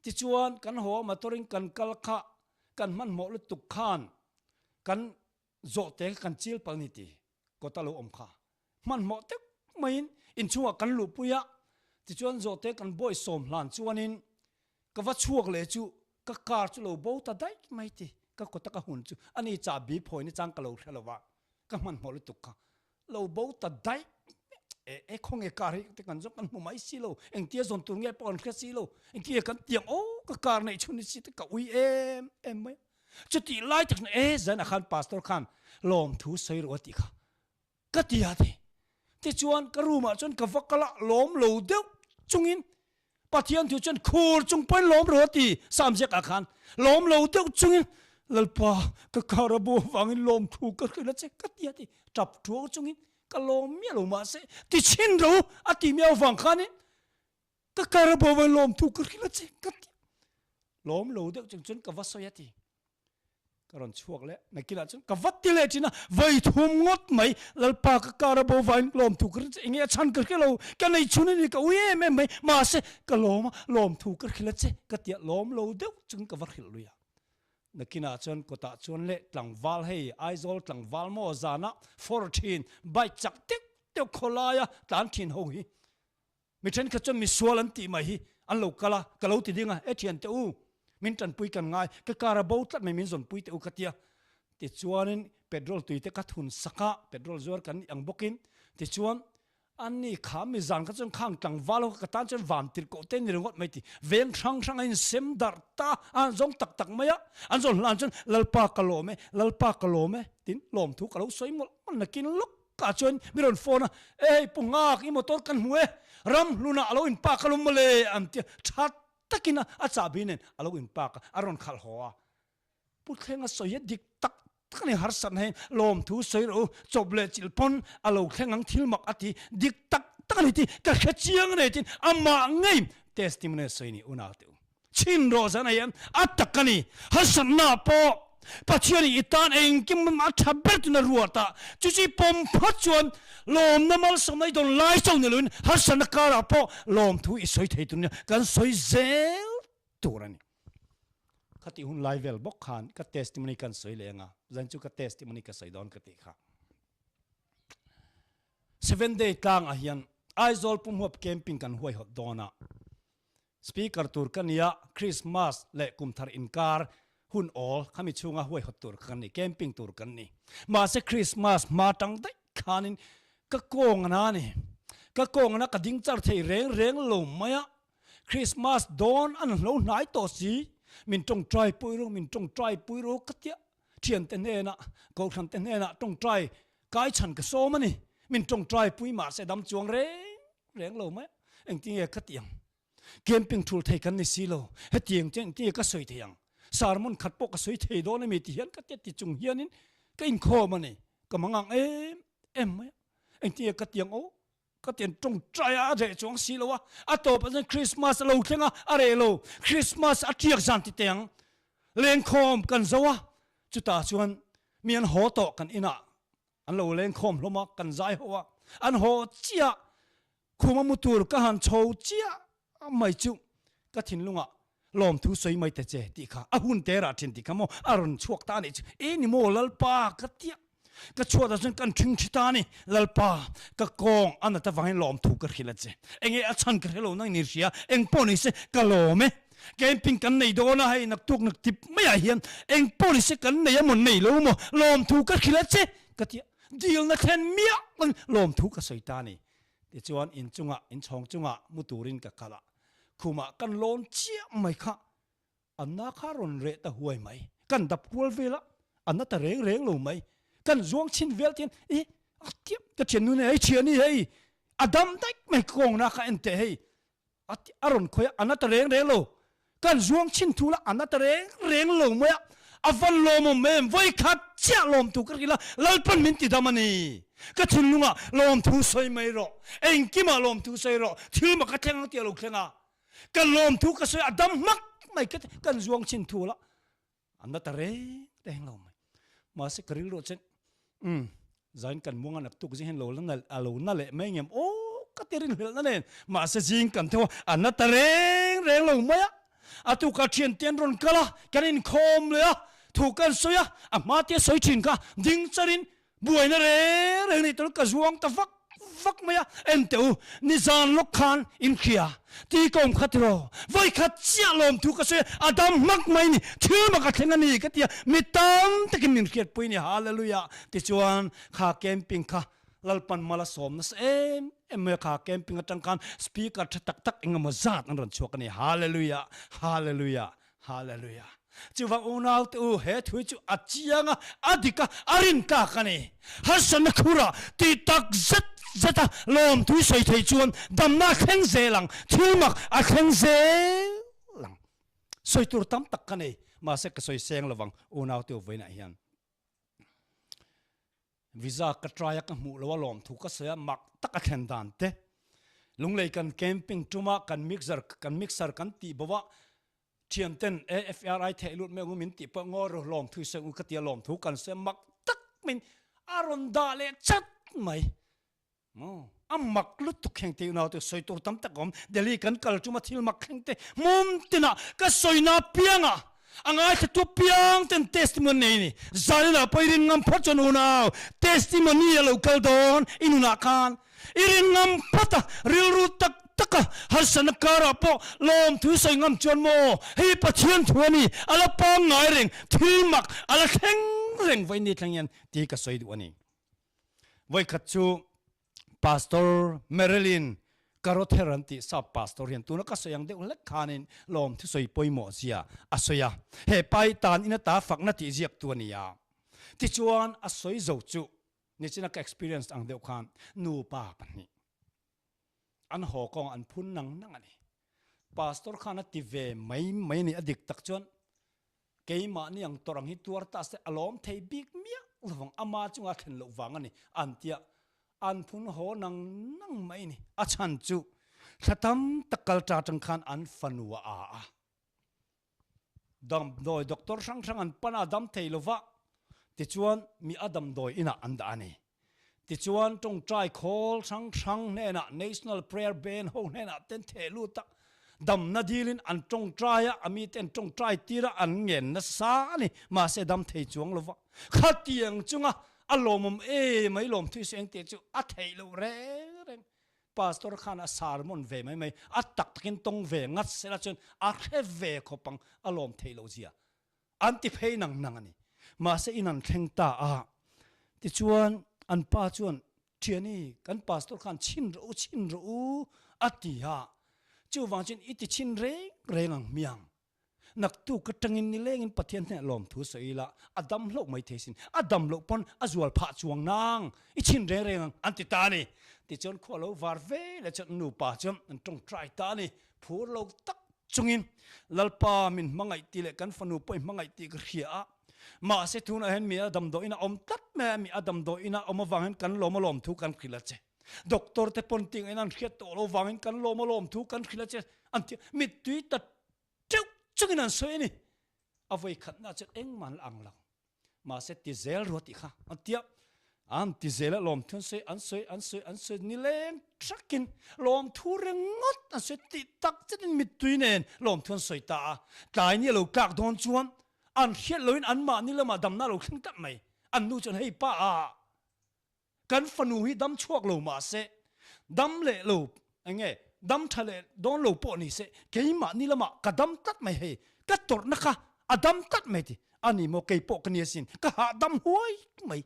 Tichuan kan haw a motor in kan kal kha kan hmanhmawh lutuk khan kan zawhte kha kan chil pal ni ti kawt a lo awm kha. Hmanhmawh deuh maiin inchhungah kan luhpui a, tichuan zawhte kan bawisawm hlan chuanin ka va chhuak leh chu ka car chu lo bo ta daih mai ti ka kawta ka hun chu ani chahbi phawi ni chang ka lo hre lo va ka hmanhmawh lutuk kha lo bo ta daih e e khawnge car hi te kan zawng kan hmu mai si lo engtia zawn tur nge pawh kan hre si lo engtia kan tiang aw ka car neih chhun ni si te ka ui em em mai chutih lai tak e zan ah khan pastor khan lawmthu sawi rawh a tih kha ka ti a ti tichuan ka room ah chuan ka va kal a lawm lo deuh chungin Pathian thu chuan khur chung pawhin lawm rawh a ti Sam ziakah khan lawm lo deuh chungin Lalpa ka kar a bu avangin lawm thu ka hrilh a che ka ti a ti tap thuau chungin ka lawm miah lo mahse ti chhin ro a ti miau avang khanin ka kar a bu avangin lawm thu ka hrilh a che ka ti lawm lo deuh chung chuan ka va sawi a ti. Ka rawn chhuak leh, nakinah chuan ka vat ti leh thin a, vawi thum ngawt mai, Lalpa ka kar a bo vain lawmthu ka hrilh che, enge a chhan ka hre lo, ka nei chhun a ni, ka ui em em mai, mahse ka lawm a, lawmthu ka hrilh a che, ka tia lawm lo deuh chungin ka va hrilh lui a. Nakinah chuan kawtah chuan leh tlangval hei Aizawl tlangval maw zana fawr thin, bike chak deuh deuh khawlaia tlan thin ho hi Mi thenkhat chuan misual an tih mai hi an lo kal a, ka lo ti ding a, e thiante u, min tanpui kan ngai, ka car a bo tlat mai min zawnpui teh u ka tia. Tichuanin petrol tui te ka thun sak a, petrol zuar kan nih ang bawkin, tichuan an ni kha mi zan kha chuan khang tlangval ho kha ka tan chuan van tirh koh te ni ringawt mai ti, veng hrang hrang a insem darh ta a, an zawng tak tak mai a, an zawn hlan chuan Lalpa ka lawm e, Lalpa ka lawm e, tin lawmthu ka lo sawi mawlh mawlh nakin lawk. Ka chuan mi rawn phone a, Ei Pu Nghak i motor kan hmu e, ram hlunah a lo in park alawm mawle an ti a, tha takin a chahbi nen a lo in park a, a rawn khalh haw a. Pu Thlenga sawi hi dik tak tak a ni, harsatna hi lawmthu sawi rawh u, chawp leh chilh pawn a lo thleng ang thil mak a ti, dik tak tak a ni tih ka hre chiang a ni tiin amah ngei testimony a sawi a ni unau te u. Chhin rawh zan a hian a tak a ni, harsatna pawh Pathian i tan engkim a tha ber tuna ruat a, chu chu i pawm phat chuan lawmna malsawmna i dawn lai chauh ni loin harsatna karah pawh lawmthu i sawi thei tur nia kan sawi zel tur a ni. Khatih hun lai vel bawk khan ka testimony kan sawi leh anga, zan chu ka testimony ka sawi dawn ka tih kha. Seven day tlangah hian Aizawl pumhuap camping kan huaihawt dawn a, Speaker tur ka nia, Christmas leh kumthar inkar hun awl khami chhunga huaihawt tur kha kan ni, camping tur kan ni. Mahse Christmas hma tang daih khanin ka kawng ana a ni. Ka kawng ana ka ding char thei reng reng lo mai a, Christmas dawn an hlo hnai tawh si, min tawngtai pui ru, min tawngtai pui ru ka tia thiante hnenah, kohhran te hnenah tawngtai kai chhan ka sawm a ni. Min tawngtai pui mahse dam chuang reng reng lo mai a, engtinge ka ti ang? Camping thul thei kan ni si lo, hetiang chuan engtinge ka sawi thei ang? Sermon khat pawh ka sawi thei dawn a mi ti hian ka tia ti chung hianin ka inkhawm a ni, ka mangang em em mai a, engtinge ka ti ang aw? Ka tian tawngtai a, a reh chuang si lo a, a tawpah chuan Christmas a lo thleng a, a reh lo, Christmas a tiak zan ti teh ang, lengkhawm kan zo a, chutah chuan mi an haw tawh kan inah an lo lengkhawm hlawm a, kan zai ho a, an haw chiah, khuma mu tur ka han chho chiah mai chu ka thinlungah lawmthu sawi mai ta che tih kha a hun te rah thin tih kha maw a rawn chhuak ta a nih chu e ni maw Lalpa ka tia ka chhuatah chuan kan thing thi ta a ni Lalpa ka kawng a nat avangin lawmthu ka hrilh a che enge a chhan ka hre lo nang ni hria eng pawh ni se ka lawm e camping kan nei dawn a hei naktuk nak tip maiah hian eng pawh ni se kan nei a maw nei lo maw lawmthu ka hrilh a che ka tia dilna thlen miah lawmthu ka sawi ta a ni Tichuan inchungah, inchhawng chungah mu turin ka kal a, khumah kan lawn chiah mai kha Anna kha rawn reh ta huai mai. Kan dap kual vel a, Anna ta reng reng lo mai. Kan zuang chhin vel tian i a tiap ka thiannu nen hei thiani hei a dam daih mai kawngna kha en teh hei A ti a rawn khawi a, a na ta reng reng lo. Kan zuang chhin thu la, a na ta reng reng lo mai a. A van lawmawm em, vawi khat chiah lawmthu ka hrilh a, Lalpan min ti dam a ni. Ka thinlungah lawmthu sawi mai rawh, engkimah lawmthu sawi rawh, thil mak a thleng ang tih a lo thleng a. Ka lawmthu ka sawi a, a dam hmak mai ka ti, kan zuang chhin thu la, A na ta reng reng lo mai. Mahse ka rilru ah chuan umm zain kan muang a naktuk zing hian lo la na a lo na leh mai ngem aw ka ti rinhlelhna nen mahse zing kan theuh a a na ta reng reng lo mai a. A tukah thiante an rawn kal a kan inkhawm leh a thu kan sawi a a hma te a sawi thin kha ding charin Buaina reng reng nih tur ka zuang ta vak vak mai a, en teh u, nizan lawk khan in hria ti ka awm kha tiraw, vawi khat chiah lawm thu ka sawi a, a dam hmak mai ni, thil mak a thleng a ni ka ti a, mi tam takin min hriatpui ni, Hallelujah, tichuan kha camping kha Lalpan mal a sawm nasa em em mai a, kha camping atang khan speaker tha tak tak engemaw zat an rawn chhuak a ni, Hallelujah, Hallelujah. Hallelujah. Chuvang unau te u, he thu hi chu a chiang a, a dik a, a rin tlak a ni. Harsatna khurah tih tak zet zet a lawmthu i sawi thei chuan damna a thleng zel ang, thil mak a thleng zel ang. Sawi tur tam tak ka nei, mahse ka sawi seng lovang unau te u vawiinah hian. Visa ka try a ka hmuh lo a lawmthu ka sawi a mak tak a thlen dan te. Lunglei kan camping tum a kan mixer kan mixer kan tih bo a thian ten AFRI theih lut mai ang u min tih pawh ngaw ru lawmthu i sawi ang u ka ti a lawmthu kan sawi a mak tak mai in a rawn dah leh chat mai. Maw? A mak lutuk thleng te unau te sawi tur tam tak a awm. Delhi kan kal tum a thil mak thleng te hmum tinah ka sawina pianga a ngaithlatu piang ten testimony nei ni. Zaninah pawh i rin ngam phawt chuan unau testimony a lo kal dawn i nunah khan i rin ngam phawt a rilru tak tak a harsatna karah pawh lawmthu sawi ngam chuan maw hei Pathian thu a ni a la pangngai reng thil mak a la thleng reng vawiin ni thleng hian tih ka sawi duh a ni. Voikhat chu Pastor Marilyn Carother an tih sap pastor hian tuna ka sawi ang deuh hlek khanin lawm thusawi pawimawh zia a sawi a. He pa hi tan in ata fakna tih ziak tu a ni a. Tichuan a sawi zo chu nichina ka experience ang deuh khan nupa pahnih an haw kawng an phun nang nang a ni. Pastor khan a ti ve mai mai a ni a dik tak chuan. Keimahni ang tawrh ang hi tuar ta se a lawm thei bik miah lovang, ama chunga thlen loh vang a ni an tia an phun haw nang nang mai a ni. A chhan chu thla tam tak kal ta tang khan an fanu a a a. Damdawi doctor hrang hrang an pan a, dam thei lova, tichuan mi a damdawi inah an dah a ni. Tichuan tawngtai khawl hrang hrang hnenah National Prayer Band ho hnenah ten theh lut a, damna dilin an tawngtai a, a mite an tawngtai tir a, an ngen nasa a ni, mahse dam thei chuang lova. Khatiang chunga a lawmawm emai lawmthui sawi engte chu a theih loh reng reng. Pastor khan a sermon ve mai mai, a tak takin tawng ve ngat sela chuan a hre ve khawp ang a lawm theih loh zia. An ti phei nang nang a ni. Mahse in an thleng ta a, tichuan an pa chuan, Thiani, kan pastor khan chhin rawh u, chhin rawh u a ti a, chuvang chuan i ti chhin reng reng ang hmiang. Naktuk atangin nilengin Pathian hnenah lawmthu sawi ila, a dam hlauh mai thei sin, a dam loh pawn a zual phah chuang nang, i chhin reng reng ang an ti ta a ni. Tichuan khua lo var ve leh chuan an nupa chuan an tawngtai ta a ni, phur lo tak chungin Lalpa min hmangaih tih leh kan fanu pawh i hmangaih tih ka hria a, mahse tunah hian mi a damdawiin a awm tlat mai a, mi a damdawiin a awm avang hian kan lawm a lawm thu kan hrilh a che. Doctor te pawn tih ngaihna an hriat tawh lo vangin kan lawm a lawm thu kan hrilh a che an ti a, mittui ta teuh chungin an sawi a ni. A vawikhatna chuan engmah an la ang lo. Mahse ti zel rua tih kha an tia, an ti zel a lawmthu an sawi, an sawi, an sawi, an sawi nileng thakin lawmthu ringawt an sawi tih tak zetin mittui nen lawmthu an sawi ta a. Tlai ni a lo tlak dawn chuan an hriat loin anmahni lamah damna a lo thleng tlat mai. An nu chuan hei pa a. Kan fanu hi dam chhuak lo mah se, dam leh lo eng nge, dam tha leh dawn lo pawh ni se, keimahni lamah ka dam tlat mai hei, ka tawrhna kha a dam tlat mai ti a ni maw, kei pawh ka ni asin, ka hahdam huai mai.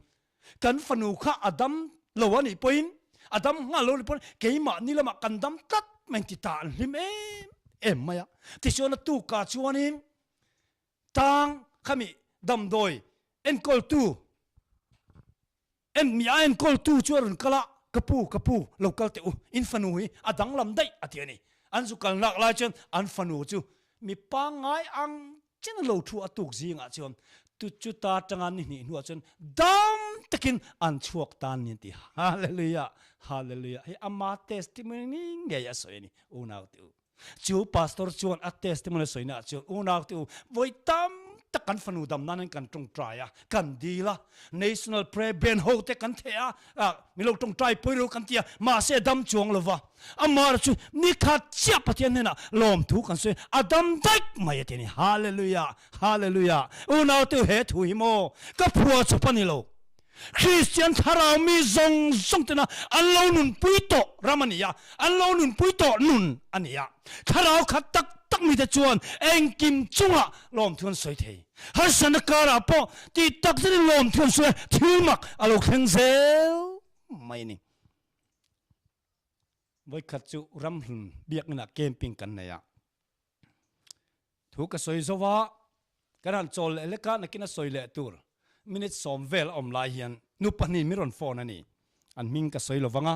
Kan fanu kha a dam lo a nih pawhin, a dam nghal lo a nih pawhin keimahni lamah kan dam tlat mai ti ta an hlim em em mai a. Tichuan a tukah chuanin tang khami damdawi enkawltu, En mi a enkawltu chu a rawn kal a, Ka pu, ka pu, lo kal teh u, in fanu hi a danglam daih a ti a ni. An zu kal nak lai chuan an fanu chu mi pangngai ang chen a lo thu a tuk zingah chuan tu chuta tanga ni hnih hnuah chuan dam takin an chhuak tan ni an ti. Hallelujah, hallelujah. Hei ama testimony ngei a sawi a ni, unau te u. Chu pastor chuan a testimony a sawina ah chuan unau te u vawi tam tak kan fanu dam nan in kan tawngtai a, kan dil a, National Prayer Band ho te kan theh a, mi lo tawngtai pawi lo kan ti a, mahse a dam chuang lo va, amah chu ni khat chiah Pathian hnenah lawmthu kan sawi a dam daih mai a ti a ni. Hallelujah, Hallelujah. Unau te u he thu hi maw ka phua chawp a ni lo. Kristian thlarau mi zawng zawng tena an lo nunpui tawh ram a ni a, an lo nunpui tawh nun a ni a. Thlarau khat tak tak mite chuan engkim chungah lawmthu an sawi thei. Harsatna karah pawh tih tak zetin lawmthu an sawi a, thil mak a lo thleng zel mai a ni. Vawikhat chu ramhlun biakninah camping kan nei a. Thu ka sawi zo a, kan han chawl leh lek a, nakin a sawi leh tur minute sawm vel a awm lai hian nu pahnih min rawn phone a ni. An hming ka sawi lo vang a.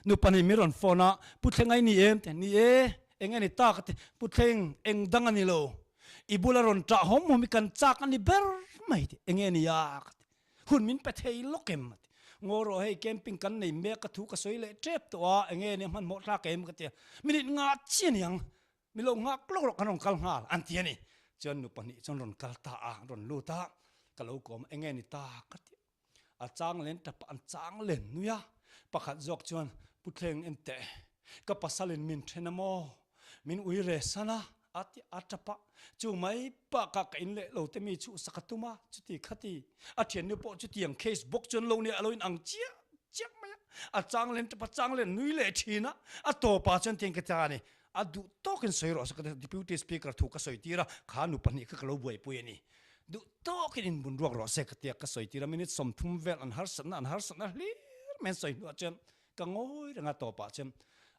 Nu pahnih min rawn phone a, Pu Thleng ai ni em? Ti, Ni e, eng a ni ta ka ti. Pu Thleng, eng dang a ni lo. I bula rawn ṭah hawm hawm hi kan chak a ni ber mai ti. Eng nge ni a? ka ti. Hun min pe thei lawk em? a ti. Ngaw rawh hei camping kan nei mek a thu ka sawi leh ṭep tawh a, eng nge ni a hmanhmawh thlak em? ka ti a. Minute nga chiah a ni ang. Mi lo nghak lawk rawh kan rawn kal nghal an ti a ni. Chuan nu pahnih chuan rawn kal ta a, rawn lut a, ka lo kawm a, enge ni ta ka ti. A chang len tap a, an chang len nui a, pakhat zawk chuan Pu Thleng en teh, ka pasalin min then a maw, min ui re san a, a ti a tap a, chu mai bakah ka in leh lo te mi chhuhsak a tum a, chuti khati, a thiannu pawh chutiang case bawk chuan lo nia a lo in ang chiah chiah mai a, a chang len tap a, chang len nui leh thin a, a tawpah chuan tiang ka ti a ni. A duh tawkin sawi rawh se ka ti, Deputy Speaker thu ka sawi tir a, kha nu pahnih kha ka lo buaipui a ni. Duh tawkin inbun ruak rawh se ka ti a, ka sawi tir a, minute 30 vel an harsatna an harsatna hlir mai an sawi hnuah chuan ka ngawi reng a, tawpah chuan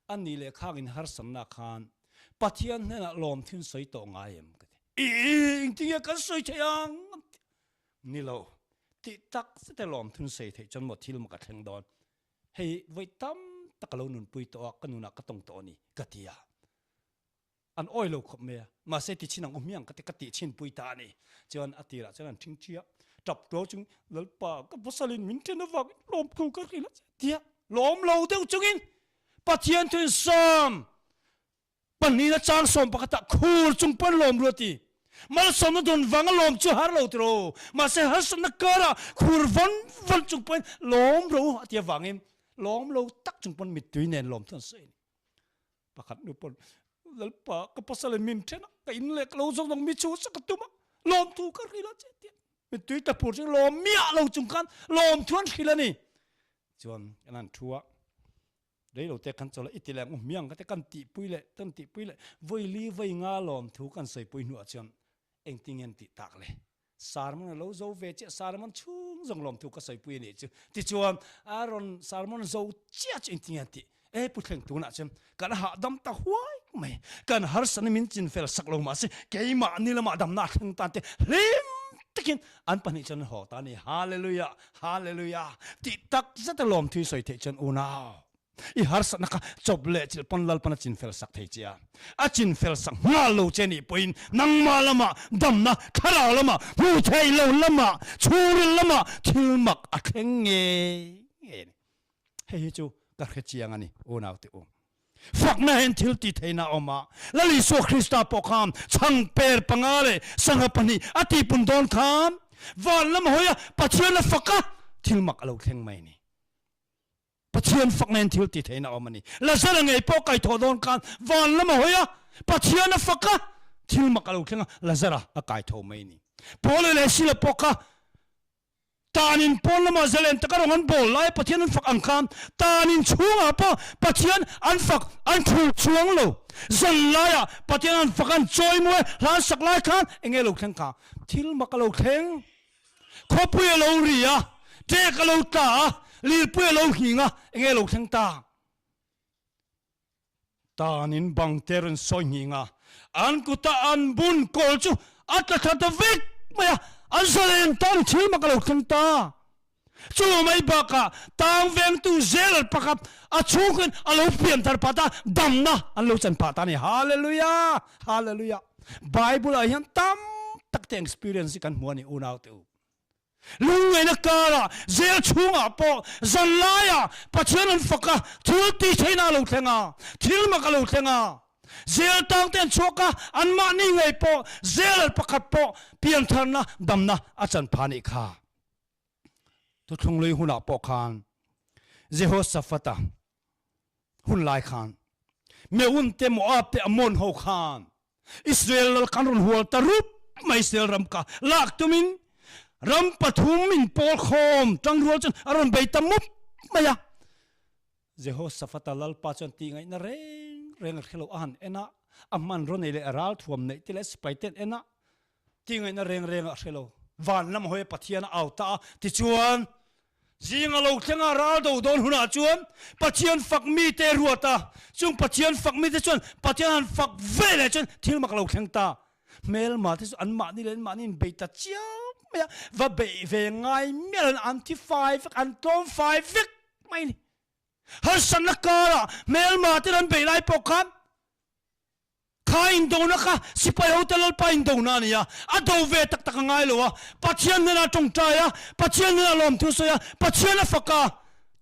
a ni leh khang in harsatna khan Pathian hnenah lawmthin sawi tawh ngai em ka ti. Ih, engtinge kan sawi thei ang? An ti. Ni lo, tih tak zet e lawmthin sawi theih chuan maw thil maw ka thleng dawn. Hei vawi tam tak ka lo nunpui tawh a, ka nunah ka tawng tawh a ni, ka ti a. An awi lo khawp mai a, mahse ti chhin ang u hmiang ka ti ka tih chhin pui ta a ni. Chuan a tirah chuan an ṭhing ṭhi a, ṭap tuau chung Lalpa ka pasalin min ṭhen avangin lawmthu ka hrilh a che tia lawm lo deuh chungin Pathian thuin Psalm pahnihna chang sawm pakhatah khur chung pawn lawm ru a ti. Malsawmna dawn vanga lawm chu har lo tiraw, mahse harsatna karah khur vawn vawn chung pawhin lawm ro a ti avangin lawm lo tak chung pawn mittui nen lawm chu an sawi a ni. Pakhat nu pawn Lalpa ka pasal in min then a, ka in leh ka lo zawng zawng mi chu sa ka tum a, lawmthu ka hrilh a che tia mittui ta phur chu lawm miah lo chung khan lawmthu an hrilh a ni. Chuan kan han thu a, rei lo te kan chawl a, i ti leh ang u hmiang ka ti kan tihpui leh kan tihpui leh vawi li vawi nga lawmthu kan sawipui hnuah chuan engtin nge an tih tak le? Sermon a lo zo ve chiah, sermon chhung zawng lawmthu ka sawipui a nih chu. Tichuan, a rawn sermon zo chiah chu engtin nge an tih? E Pu Thleng tunah chuan kan hahdam ta huai mai, kan harsatna min chinfel sak lo mahse keimahni lamah damna a thleng tan te hlim takin an pahnih chuan an haw ta a ni. Hallelujah, Hallelujah tih tak zeta lawmthu i sawi theih chuan unau. I harsatna kha chawp leh chilh pawn Lalpan a chinfel sak thei che a, a chinfel sak nghal lo che nih pawhin nangmah lamah damna, thlarau lamah, hmuh theih lo lamah, chhungril lamah thil mak a thleng ngei ngei a ni. Hei hi chu ka hre chiang a ni, unaute u. Fakna hian thil tih theihna a awm a, Lal Isua Krista pawh khan chhangper panga leh sangha pahnih a tihpun dawn khan van lam hawi a Pathian a fak a, thil mak a lo thleng mai a ni. Pathian fak nen thil ti theihna a awm a ni. Lazara ngei pawh kaithawh dawn khan van lam a hawi a, Pathian a fak a, thil mak a lo thleng a, Lazara a kaitho mai a ni. Paula leh Sila pawh kha tanin pawn lamah zalen taka rawng an bawl lai a Pathian an fak ang khan tanin chhungah pawh Pathian an fak an thul chuang lo. Zan laiah Pathian an fak an chawimawi hlan sak lai khan enge lo thleng kha? Thil mak a lo thleng. Khawpui a lo ri a, ṭek a lo tla a, lirpui a lo nghing a, enge lo thleng ta? Tanin bang te rawn sawi nghing a, an kuta an bun kawl chu a tla thla ta vek mai a, an zalen ta ni thil mak a lo thleng ta. Chu mai bakah tang vengtu zel pakhat a chhungin a lo pian thar phah ta, damna an lo chan phah ta a ni. Hallelujah! Hallelujah! Bible ah hian tam tak te experience hi kan hmu a ni unau te u. Lungngaihna karah zel chhungah pawh zan laiah Pathian an fak a, thil tih theihna a lo thleng a, thil mak a lo thleng a. Zel tang te an chhuak a, anmahni ngei pawh zel pakhat pawh piantharna damna a chan phah nih kha. Thuthlung lui hunah pawh khan Jehoshaphat-a hun lai khan Meun te Moab te Ammon ho khan Israel lal khan rawn hual ta rup mai Israel ram kha lak tumin ram pathum in pawl khawm tangrual chuan a rawn bei ta mup mai a. Jehoshaphat-a lalpa chuan tih ngaihna reng reng a hre lo a han en a, a hmanraw nei leh a ralthuam neih te leh sipai te an en a, Ti ngaihna reng reng a hre lo. Van lam hawi a Pathian a au ta a, tichuan, Zing a lo thleng a, ral do dawn hunah chuan Pathian fak mite ruat a, chung Pathian fak mite chuan Pathian han fak ve leh chuan thil mak a lo thleng ta. Hmelma te chu anmahni leh anmahni in bei ta chiam mai a, va beih ve ngai miah lo an thi fai vek, an tlawm fai vek mai a ni. Harsatna karah hmelma ten an beih lai pawh khan Kha indona kha sipai hote Lalpa indona a ni a, a do ve tak tak a ngai lo a, Pathian hnenah a tawngtai a, Pathian hnenah lawmthu a sawi a, Pathian a fak a,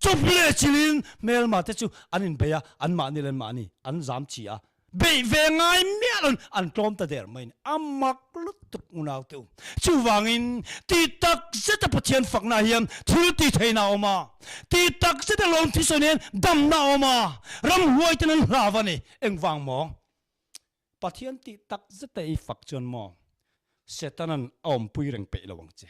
chawp leh chilhin hmelma te chu an inbei a, anmahni leh anmahni an zam chi a, beih ve ngai miah loin an tlawm ta der mai a ni. A mak lutuk unau te u. Chuvangin ti tak zeta Pathian fakna hian thil ti theihna a awm a, ti tak zeta lawmthu sawi hian damna a awm a, ramhuai ten an hlau a ni. Engvang maw? Pathian tih tak zeta i fak chuan maw Setanan a awmpui reng peih lo ang che.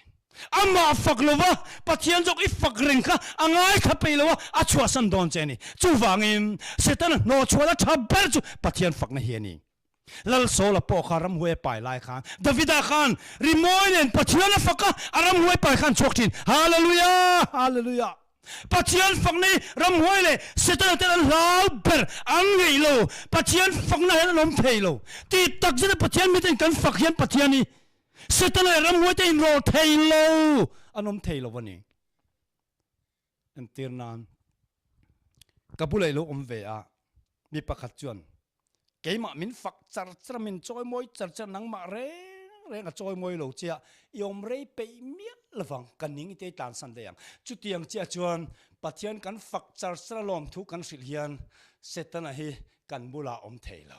Amah fak lova Pathian zawk i fak reng kha a ngaithla peih lo a, a chhuahsan dawn che a ni. Chuvangin Setana hnawhchhuahna tha ber chu Pathian fakna hi a ni. Lal Saula pawh kha ramhuai a pai lai khan Davida khan rimawi nen Pathian a fak a, a ramhuai pai khan chhuak thin. Hallelujah! Hallelujah! Pathian fakna hi ramhuai leh Setana ten an hlau ber, an ngeih lo. Pathian fakna hian an awm thei lo. Tih tak zeta Pathian miten kan fak hian Pathian hi Setana leh ramhuai te inrawl thei lo, an awm thei lo a ni. Entir nan, ka bulah i lo awm ve a, mi pakhat chuan. Keimah min fak char char a, min chawimawi char char a, nangmah reng reng a chawimawi lo che a, i awm rei peih miah lovang, ka ning i te i tlansan daih ang. Chutiang chiah chuan Pathian kan fak char char a lawmthu kan hrilh hian Setana hi kan bulah a awm thei lo.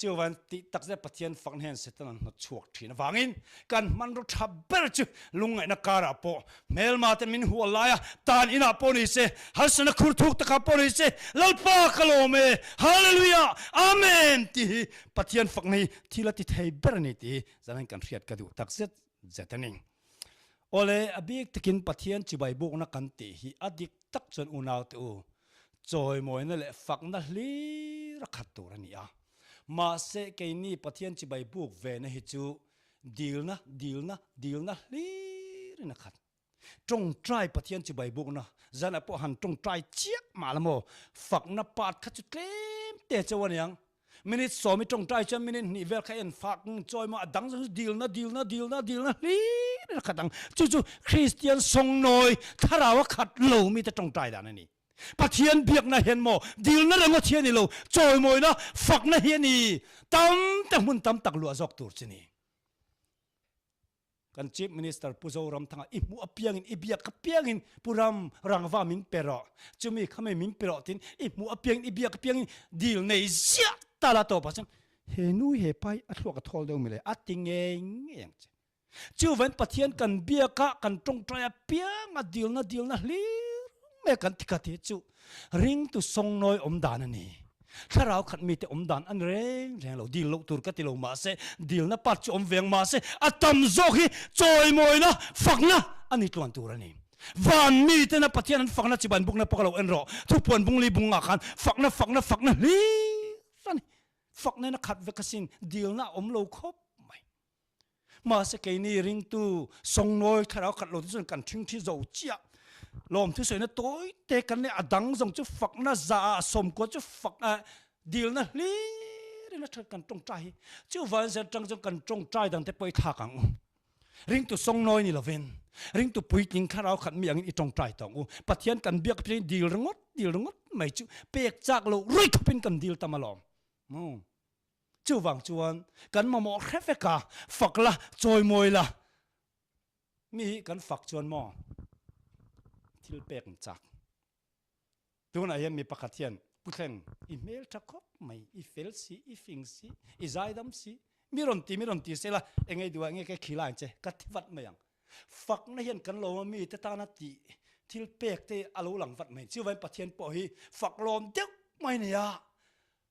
Chuvan tih tak zet Pathian fakna hian Satan an hnawt chhuak thin avangin kan hmanraw tha ber chu lungngaihna karah pawh hmelma te min hual laia tan inah pawh ni se, harsana khur thuk takah pawh ni se, Lalpa ka lawm e, Hallelujah, Amen tih hi Pathian fakna hi thil a ti thei ber a ni tih hi zanin kan hriat ka duh tak zet zet a ni. Awle, a bik takin Pathian chibai bukna kan tih hi a dik tak chuan unaute u, chawimawina leh fakna hlir a khat tur a ni a. Mahse, keini Pathian chibai buk vena hi chu dilna, dilna, dilna hlirin a khat. Tawngtai Pathian chibai bukna zanah pawh han tawngtai chiah mah la maw, fakna part kha chu tlem te chauh a niang. Minute sawmi tawngtai chuan minute hnih vel kha en fak chawi maw a dang zawng chu dilna, dilna, dilna, dilna hlirin a khat ang. Chu chu Kristian sawngnawi thlarau a khat lo mite tawngtai dan a ni. Pathian biakna hian maw dilna rengawt hi a ni lo, chawimawina, fakna hi a ni. Tam te hmun tam tak luah zawk tur chi ni. Kan Chief Minister Pu Zoramthanga i hmuh apiangin, i biak apiangin Pu Ram, rangva min pe rawh, chumi khami min pe rawh tiin i hmuh apiangin, i biak apiangin dil nei ziah ta la tawpah chuan he nu he pa hi a thluak a thawl deuh mi le a ti ngei ngei ang che. Chuvain Pathian kan biak a, kan tawngtai apiang a dilna dilna hlir mai kan ti khat hi chu ringtu sawngnawi awm dan a ni. Thlarau khat mite awm dan a ni reng reng lo, dil loh tur ka ti lo mahse dilna part chu awm veng mahse a tam zawk hi chawimawina fakna a ni tluan tur a ni. Van mitena Pathian an fakna chiban bukna pawh ka lo en rawh, thupuan bungli bungah khan fakna fakna fakna hlir a ni. Fakna in a khat vek asin, dilna a awm lo khawp mai. Mahse keini ringtu sawngnawi thlarau khat lo te chuan kan ṭhingṭhi zo chiah. Lawmthu sawina tawi te kan leh a dang zawng chu fakna za ah sawmkua chu fak ah dilna hlir in a ṭhat kan ṭawngṭai hi. Chuvan zel ṭang chuan kan ṭawngṭai dang te pawh i thlak ang u. Ringtu sawngnawi ni lovin ringtu puitling thlarau khat mi angin i ṭawngṭai tawh ang u. Pathian kan biak apiangin dil ringawt dil ringawt mai chu pek chak loh ruih khawpin kan dil tam alawm. Chuvang chuan kan mamawh hre vek a, fak la, chawimawi la. Mi hi kan fak chuan maw thil pek ang chak. Tunah hian mi pakhat hian, Pu Thleng, i hmel tha khawp mai, i fel si, i fing si, i zaidam si, mi rawn ti, mi rawn ti sela, eng ei duh ah nge ka khila ang che, ka thi vat mai ang. Fakna hian kan lo mi te tana tih thil pek te a lo lang vat mai. Chuvangin Pathian pawh hi fak lawm deuh mai nia.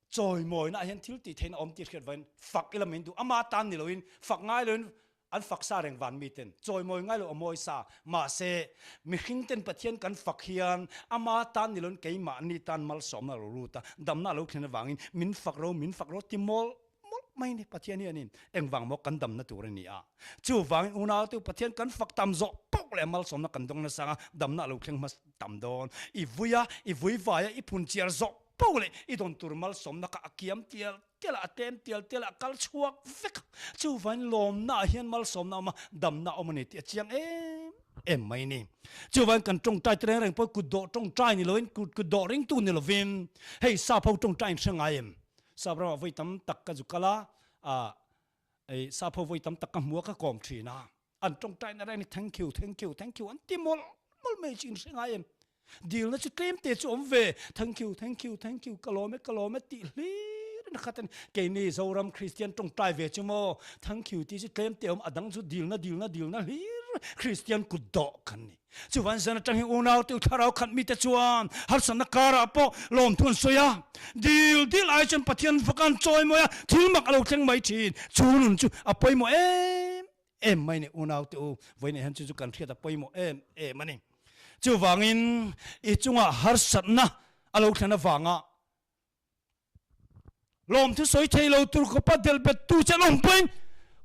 Chawimawina ah hian thil tih theihna awm tih hriat vain fak ila min duh. Ama tan ni loin fak ngai loin an fak sa reng van miten chawimawi ngai lo a mawi sa. Mahse, mihring ten Pathian kan fak hian ama tan ni loin keimahni tan malsawmna a lo lut a, damna a lo thlen avangin min fak ro, min fak ro ti mawlh mawlh mai ni. Pathian hianin engvang maw kan damna tur a ni a. Chuvangin unaute u Pathian kan fak tam zawh poh leh malsawmna kan dawng nasa anga damna a lo thleng hmasa tam dawn. I vui a, i vui vai a, i phun chiar zawh poh leh i dawn tur malsawmna kha a kiam tial tial a, a tlem tial tial a, a kal chhuak vek a. Chuvangin lawmna ah hian malsawmna a awm a, damna a awm a ni tih a chiang em em mai a ni. Chuvangin kan tawngtai te reng reng pawh kut dawh tawngtai ni loin, kut kut dawh ringtu ni lovin hei sap ho tawngtai in hre ngai em? Sap ramah vawi tam tak ka zu kal a, ah Ei, sapho vawi tam tak ka hmu a, ka kawm thin a. An tawngtai na reng ni, thank you, thank you, thank you an ti mawlh mawlh mai chu in hre ngai em? Dilna chu tlem te chu awm ve, thank you, thank you, thank you, ka lawm e, ka lawm e tih hlir in a khat a ni. Keini Zoram Kristian tawngtai ve chu maw, thank you tih chu tlem te awm, a dang chu dilna, dilna, dilna hlir Kristian kut dawh kan ni. Chuvan zan atang hi unau te thlarau khat mite chuan harsatna karah pawh lawmthu an sawi a, dil dil ai chuan Pathian fak an chawi mawi a, thil mak a lo thleng mai thin. Chu nun chu a pawimawh em em mai ni unau te u, vawiin hian chu chu kan hriat a pawimawh em em a ni. Chuvangin i chungah harsatna a lo thlen avanga Lawmthu sawi thei lo tur khawpa del bet tu che an awm pawhin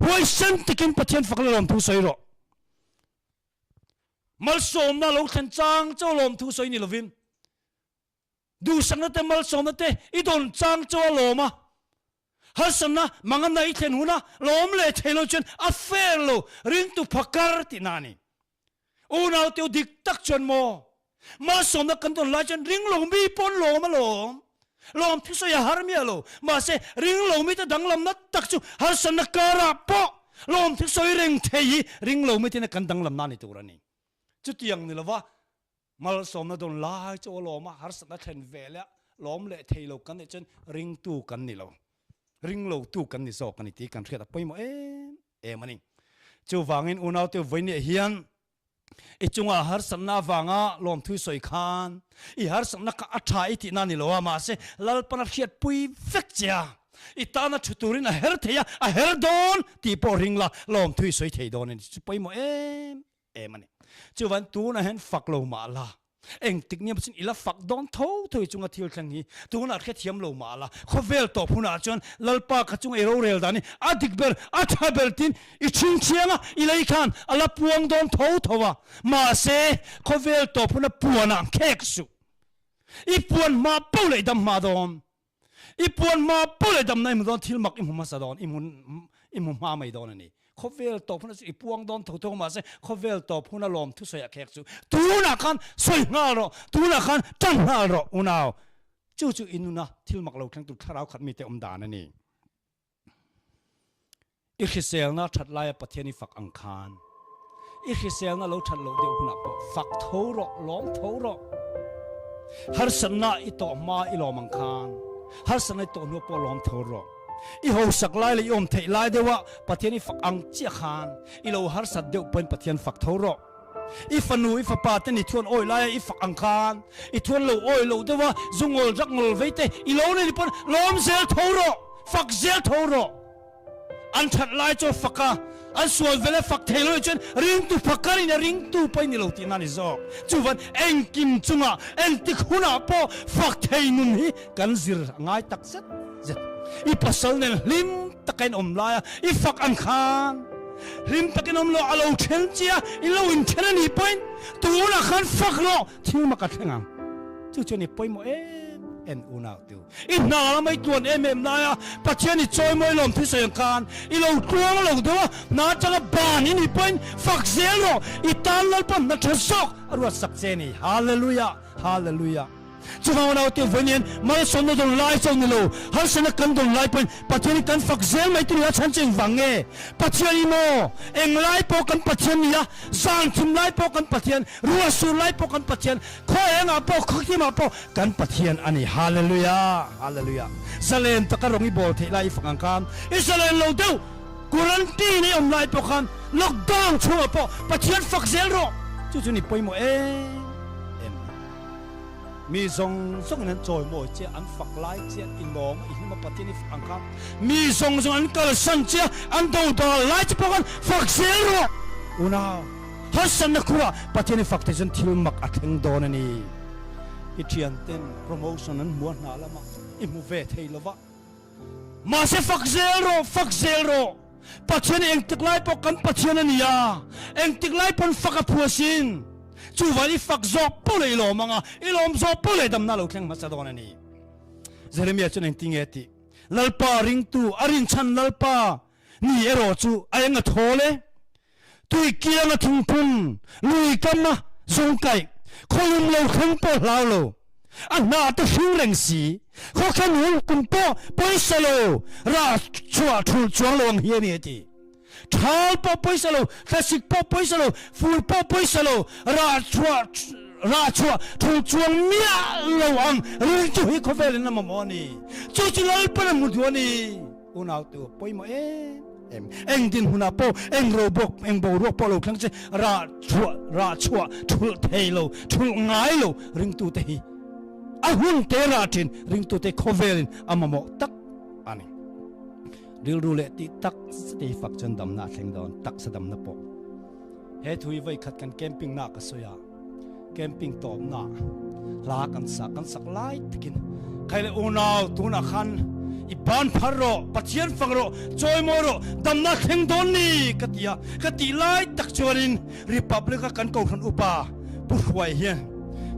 huaisen takin Pathian fak la lawmthu sawi rawh. Malsawmna lo thlen chang chauh lawmthu sawi ni lovin duhsakna te malsawmna te i dawn chang chauh a lawm a, harsatna manganna i thlen huna lawm leh thei lo chuan a fair lo ringtu phakar tihna a ni. Unau teu dik tak chuan maw? Malsawmna kan dawn lai chuan ring lo mi pawn lawm alawm. Lawmthu sawi a har miah lo. Mahse, ringlo mite danglamna tak chu harsatna karah pawh lawmthu sawi reng thei hi ringlo mitena kan danglamna a ni tur a ni. Chutiang ni lova malsawmna dawn lai chu a lawm a, harsatna thlen ve leh lawm leh thei lo kan nih chuan ringtu kan ni lo, ringlotu kan ni zawk a ni tih kan hriat a pawimawh em em a ni. Chuvangin unaute vawinia hian I chunga harsatna avanga lawmthu sawi khan i harsatna kha a tha i tihna a ni lo a, mahse Lalpan a hriatpui vek che a, i tana thu turin a her thei a, a her dawn tih pawh ring la, lawmthu i sawi thei dawn a ni. Chu pawimawh em em a ni. Chuvan tunah hian fak lo mah la, Engtik nia pawhin i la fak dawn tho tho i chunga thil thleng hi tunah hrethiam lo mah la, khawvel tawp hunah chuan Lalpa kha chunga i rorel dan hi a dik ber, a tha ber tiin i chhingchhiang a, i lei khan a la puang dawn tho tho a, mahse khawvel tawp huna puanah khek suh. I puan hma poh leh i dam hma dawn. I puan hma pawh leh damna i hmu dawn, thil mak i hmu hmasa dawn, i hmu i hmu hma mai dawn a ni. Khawvel tawp huna chu i puang dawn tho tho mahse khawvel tawp huna lawm thusawi a khek chu tunah khan sawi nghal rawh, tunah khan tan nghal rawh unau. Chu chu i nuna thil mak lo thleng tur thlarau khat mite awm dan a ni. I hriselna that laia Pathian i fak ang khan, i hriselna lo that loh deuh hunah pawh fak tho rawh, lawm tho rawh. Harsatna i tawh hma i lawm ang khan, harsatna i tawh hnuah pawh lawm tho rawh. I hausak lai leh i awm theih lai deuha Pathian i fak ang chiah khan, i lo harsat deuh pawhin Pathian fak tho rawh. I fanu, i fapa te ni thuan awi laia i fak ang khan, i thuan lo awi loh deuh a, zu ngawl rak ngawl vei te i lo nei ni pawn lawm zel tho rawh, fak zel tho rawh. An that lai chu a fak a, an sual vel a fak thei lo nih chuan ringtu phakar in a ringtu pawh i ni lo tihna a ni zawk. Chuvan engkim chungah engtik hunah pawh fak thei nun hi kan zir a ngai tak zet zet. I pasal nen hlim taka in awm lai a, i fak ang khan hlim takin awm lo, a lo then che a, i lo inthen a nih pawhin tunah khan fak rawh, thil mak a thleng ang. Chu chuan i pawimawh em em unau tu. I hna lama i tluan em em lai a, Pathian i chawimawi lawm thil sawi ang khan i lo tluang lo deuh a, hna atanga ban i nih pawhin fak zel rawh, i tan Lalpa hna tha zawk a ruatsak che a ni. Hallelujah! Hallelujah! Chuvang naute vawiin malsawmna dawn lai chauh ni lo, harsatna kan dawn lai pawhin Pathian hi kan fak zel mai tur a chhan chu engvang nge? Pathian hi maw englai pawh kan Pathian ni a, zan thim lai pawh kan Pathian, ruah sur lai pawh kan Pathian, khaw engah pawh khaw hlimah pawh kan Pathian a ni. Hallelujah! Hallelujah! Zalen taka rawng i bawl theih lai i fak ang khan i zalen lo deuh, quarantine i awm lai pawh khan lockdown chhungah pawh Pathian fak zel rawh. Chu chu ni pawimawh em em. Mi zawng zawngin an chawimawi che, an fak lai che, i lawm a, i hlim a, Pathian i fak ang kha. Mi zawng zawng an kalsan che a, an dodal lai che pawh khan fak zel rawh. Unau, harsatna khurah Pathian i fak thei chuan thil mak a thleng dawn a ni. I thianten promotion an hmu a hna lamah i hmu ve thei lo va. Mahse fak zel rawh, fak zel rawh. Pathian hi engtik lai pawh kan Pathian a ni a, engtik lai pawn fak a phu asin. Chuvan i fak zawk pawh leh i lawm ang a, i lawm zawk pawh leh damna lo thleng hmasa dawn a ni. Jeremia chuan engti nge a tih? Lalpa ringtu, a rinchhan Lalpa ni erawh chu a eng a thawl e. Tui kiang a thingphung, lui kam a zawng kaih, khawlum lo thleng pawh hlau lo, a hna te hring reng si, khawkhen hung kum pawh pawisa lo, rah chhuah thulh chuang lo ang hi a ni a ti. Thal pawh pawisa lo, thlasik pawh pawisa lo, fur pawh pawisa lo, rah chhuah rah chhuah thulh chuang miah lo ang ringtu hi khawvel in a mamawh a ni. Chu chu Lalpan a hmu duh a ni. Unau tu pawimawh em em. Eng dinhmunah pawh, eng robawk, eng boruak pawh lo thleng che, rah chhuah, rah chhuah thulh thei lo, thulh ngai lo ringtute hi a hun te rah thin ringtute khawvelin a mamawh tak a ni. Rilru leh tih tak te hi fak chuan damna a thleng dawn, taksa damna pawh. He thu hi vawikhat kan camping na ka sawi a, camping tawpna hla kan sa kan sak lai takin khai le unau tunah khan i ban phar rawh, Pathian fak rawh, chawimawi rawh, damna thleng dawn ni ka ti a, ka tih lai tak chuanin Republic a kan kohhran upa Pu Hruai hian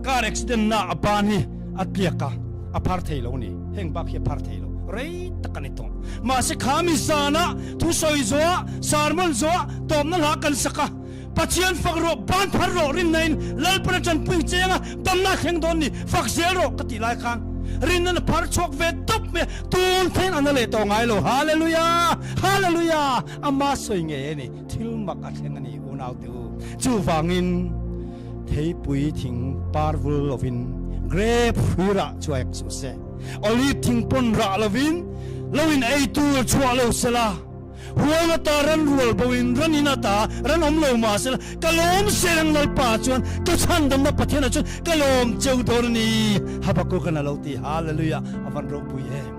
car accident na a ban hi a tliak a, a phar thei lo ni, heng bak hi a phar thei lo, rei tak a ni tawh. Mahse khami zanah thusawi zawhah, sermon zawhah tawpna hla kan sak a, Pathian fak rawh, ban phar rawh rinnain Lalpan a tanpui cheng a, damna a thleng dawn ni, fak zel rawh ka tih lai khan. Rinna na phar chhuak ve tawp mai a, tun thleng a na leh tawh ngai lo. Hallelujah! Hallelujah! Ama sawi ngei a ni, thil mak a thleng a ni unaute u. Chuvangin theipui thing par vul lovin grape hrui rah chuai suh se, olive thing pawn rah lovin lo in ei tur chhuah lo sela, Huang ata ran rual bo in ran in ata ran awm lo mah sela ka lawm ser ang Lalpa chuan ka chhandamna Pathian ah chuan ka lawm cheu dawn a ni Habakkuk an a lo ti Hallelujah a van ropui em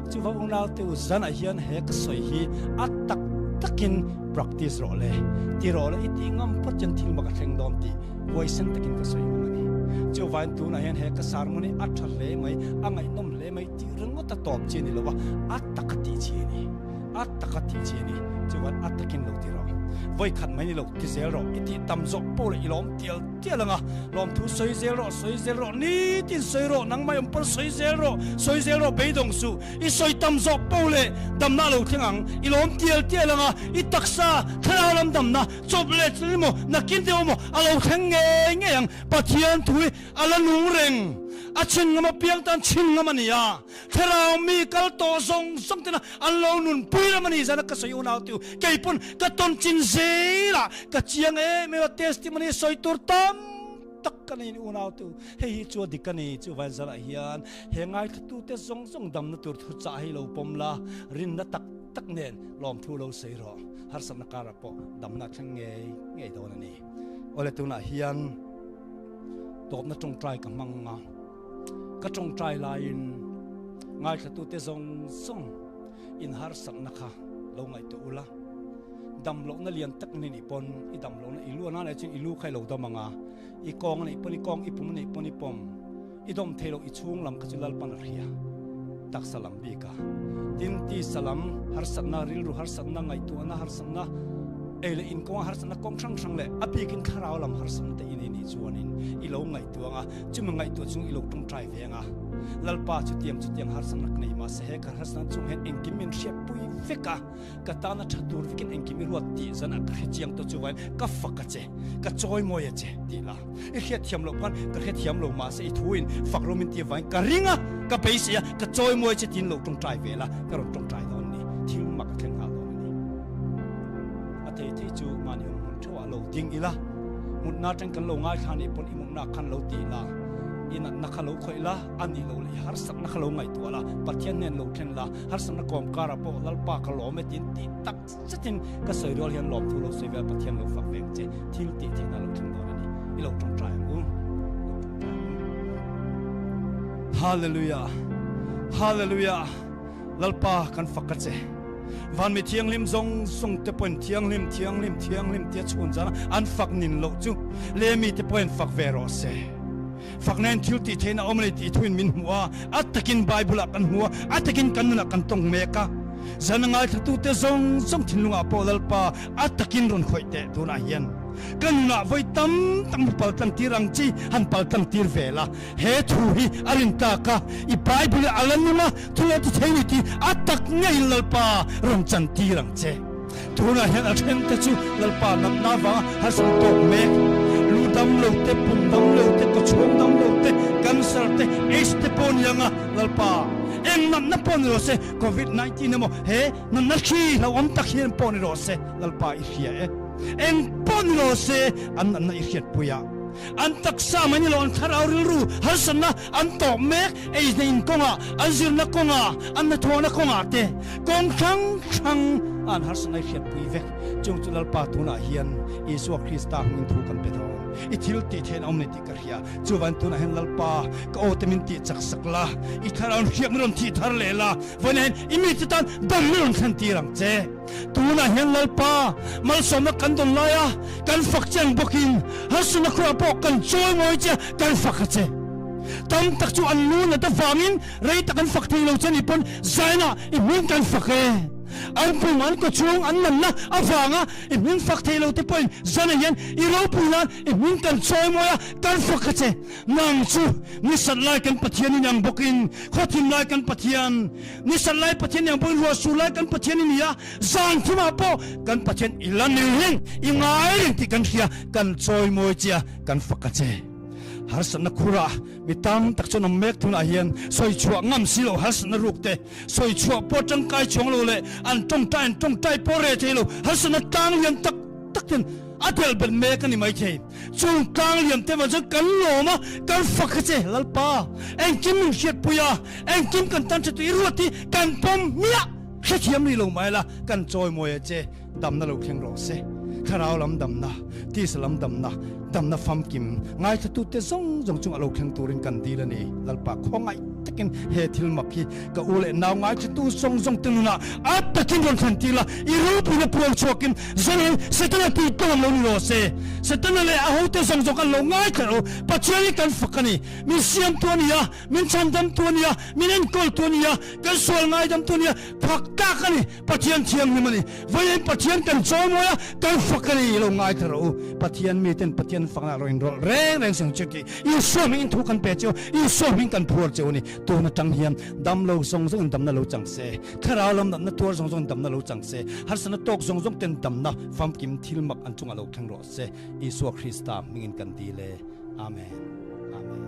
chuva unau te u zan ah hian he ka sawi hi a tak takin practice rawh le ti rawh le i ti ngam phawt chuan thil mak a thleng dawn tih huaisen takin ka sawi ngam a ni chuvain tunah hian he ka sermon hi a tha hle mai a ngaihnawm hle mai tih ringawt a tawp chi a ni lo a a tak a tih chi a ni. A taka tih chi a ni. Chuan a takin lo ti rawh. Vawi khat mai ni lo ti zel rawh. I tih tam zawk pawh leh i lawm tial tial ang a. Lawmthu sawi zel rawh, sawi zel rawh, nitin sawi rawh, nangmah awm pawn sawi zel rawh, sawi zel rawh, beidawng suh. I sawi tam zawk pawh leh damna a lo thleng ang. I lawm tial tial ang a, i taksa thlarau lam damna chawp leh chil emaw, nakin deuh emaw a lo thleng ngei ngei ang. Pathian thu hi a la nung reng. A chhin ngam apiang tan chhin ngam a ni a. Thlarau mi kal tawh zawng zawng tena an lo nunpui ram a ni zan a ka sawi unau tiu kei pawn ka tawn chin zel ah ka chiang em em a testimony sawi tur tam tak ka nei unau tiu hei hi chu a dik a ni chu vain zan ah hian he ngaithla tu te zawng zawng damna tur thu chah hi lo pawm la rinna tak tak nen lawmthu lo sawi rawh harsatna karah pawh damna thleng ngei ngei dawn a ni awle tunah hian tawpna tawngtai ka hmang a. Ka tawngtai laiin ngaithlatute zawng zawng inharsakna kha lo ngaihtuah ula, damlohna lian tak ni nih pawn i damlohna i lu a na leh chuan i lu kha i lo dam ang a, i kawng a neih pawn i kawng, i pum a neih pawn i pawm, i dawm thei loh i chhung lam kha chu Lalpan a hria taksa lam bik a. Tin, tisa lam harsatna, rilru harsatna, ngaihtuahna harsatna, ei leh in kawnga harsatna kawng hrang hrang leh a bikin thlarau lam harsatna te i nei nih chuanin i lo ngaihtuah ang a, Chumi ngaihtuah chung i lo tawngtai ve ang a, Lalpa chutiang chutiang harsatna ka nei mahse he ka harsatna chung hian engkim min hriatpui vek a, ka tana tha tur vekin engkim i ruat tih zan ah ka hre chiang tawh chuvangin ka fak a che, ka chawimawi a che tih la. I hriatthiam loh khan ka hrethiam lo mahse i thuin fak ro min tih avangin ka ring a, ka beisei a, ka chawimawi che tiin lo tawngtai ve la, ka rawn tawngtai dawn a ni, thil mak a thleng nghal dawn a ni. A thei thei chu mahni awm hmun theuhah lo ding ila, mutna atang kan lo ngaithla nih pawn i mutna khan lo tih la, i natna kha lo khawih la, a nih loh leh i harsakna kha lo ngaihtuah la, Pathian hnen lo thlen la, harsakna kawm karah pawh Lalpa ka lawm e tiin tih tak zetin ka sawi rual hian lawmthu lo sawi vel Pathian lo fak ve ang che, thil tih theihna lo thleng dawn a ni. I lo tawngtai ang u. Lo tawngtai ang u. Hallelujah! Hallelujah! Lalpa kan fak a che. Van mi thianghlim zawng zawng te pawhin thianghlim, thianghlim, thianghlim tia chhun zana an fak nin loh chu le mi te pawhin fak ve rawh se. Fakna in thil tih theihna awm a ni tih thuin min hmu a, a takin Bible ah kan hmu a, a takin kan nunah kan tawng mek a. Zan a ngaithlatute zawng zawng thinlungah pawh Lalpa a takin rawn khawih teh tunah hian ka nunah vawi tam tak mi paltlang tir ang chi han paltlang tir ve la. He thu hi a rin tak a, i Bible a la nung a, thil a ti thei ni tih a tak ngeiin Lalpa rawn chan tir ang che. Tunah hian a then te chu Lalpa natna avanga harsatna tawk mek, lu dam lo te, pum dam lo te, kawchhung dam lo te, cancer te, aids te pawh ni ang a, Lalpa eng natna pawh ni rawh se, Covid 19 emaw he natna hri hlauhawm tak hian pawh ni rawh se, Lalpa i hria e. Eng pawh ni rawh se, an natna i hriatpui a. An taksa mai ni lo, an thlarau rilru harsatna an tawk mek, eizna in kawngah, an zirna kawngah, an hnathawhna kawngah te kawng hrang hrang a an harsatna i hriatpui vek. Chung chu Lalpa tunah hian Isua Krista hmingin thu kan pe dawn. I thil tih theihna awm nei tih ka hria. Chuvain tunah hian Lalpa, ka aw te min tih chak sak la, i thlarau in hriak min rawn thih thar leh la, vawiinah hian i mite tan dam min rawn thlen tir ang che. Tunah hian Lalpa malsawmna kan dawn lai a, kan fak che ang bawkin harsatna khuah pawh kan chawi ngawi che a, kan fak a che. Tam tak chu an lu nat avangin rei tak an fak thei lo che ni pawn zainah i hming kan fak e. An pum an kawchhung an nanna avanga i hming fak thei lo te pawhin zanah hian i ropui nan i hming kan chawi mawi a, kan fak a che. Nang chu nisat lai kan Pathian i ni ang bawkin khawthim lai kan Pathian, Nisat lai Pathian yang pawhin ruah sur lai kan Pathian i ni a, zan thimah pawh kan Pathian i la ni reng, i ngai reng tih kan hria, kan chawimawi che a, kan fak a che. Harsatna khurah mi tam tak chuan awm mek tunah hian sawi chhuah ngam si loh harsatna ruk te, sawi chhuah pawh tangkai chuang lo leh an tawngtai an tawngtai pawh reh thei lo harsatna tlang lian tak tak ten a delh bet mek a ni maithei. Chung tlang lian te vang chuan kan lawm a, kan fak a che Lalpa, engkim min hriatpui a, engkim kan tan tha tu i ruat hi kan pawm hmiah hrethiam rih lo mai la, kan chawimawi a che. Damna lo thleng rawh se. Thlarau lam damna, tisa lam damna, damna famkim ngaithlatute zawng zawng chungah lo thleng turin kan dil a ni. Lalpa khawngaih takin he thil mak hi ka u leh nau ngaithlatu zawng zawng te nunah a takin rawn thlen tir la, i ropuina puang chhuakin zawng Setana tih tlawm lo ni rawh se. Setana leh a hote zawng zawng kan lo ngaithla rawh. Pathian hi kan fak a ni. Min siamtu a ni a, min chhandamtu a ni a, min enkawltu a ni a, kan sual ngaidamtu a ni a, phak tak a ni. Pathian thianghlim a ni. Vawiin Pathian kan chawimawi a, kan fak a ni i lo ngaithla rawh u. Pathian miten Pathian fakna rawh inrawlh reng reng seng chu tih Isua hmingin thu kan pe cheu, Isua hming kan phuar cheu a ni. Tun atang hian dam lo zawng zawngin damna lo chang se, thlarau lam natna tuar zawng zawngin damna lo chang se, harsatna tawk zawng zawng ten damna famkim thil mak an chungah lo thleng rawh se. Isua Krista hmingin kan dil e. Amen. Amen.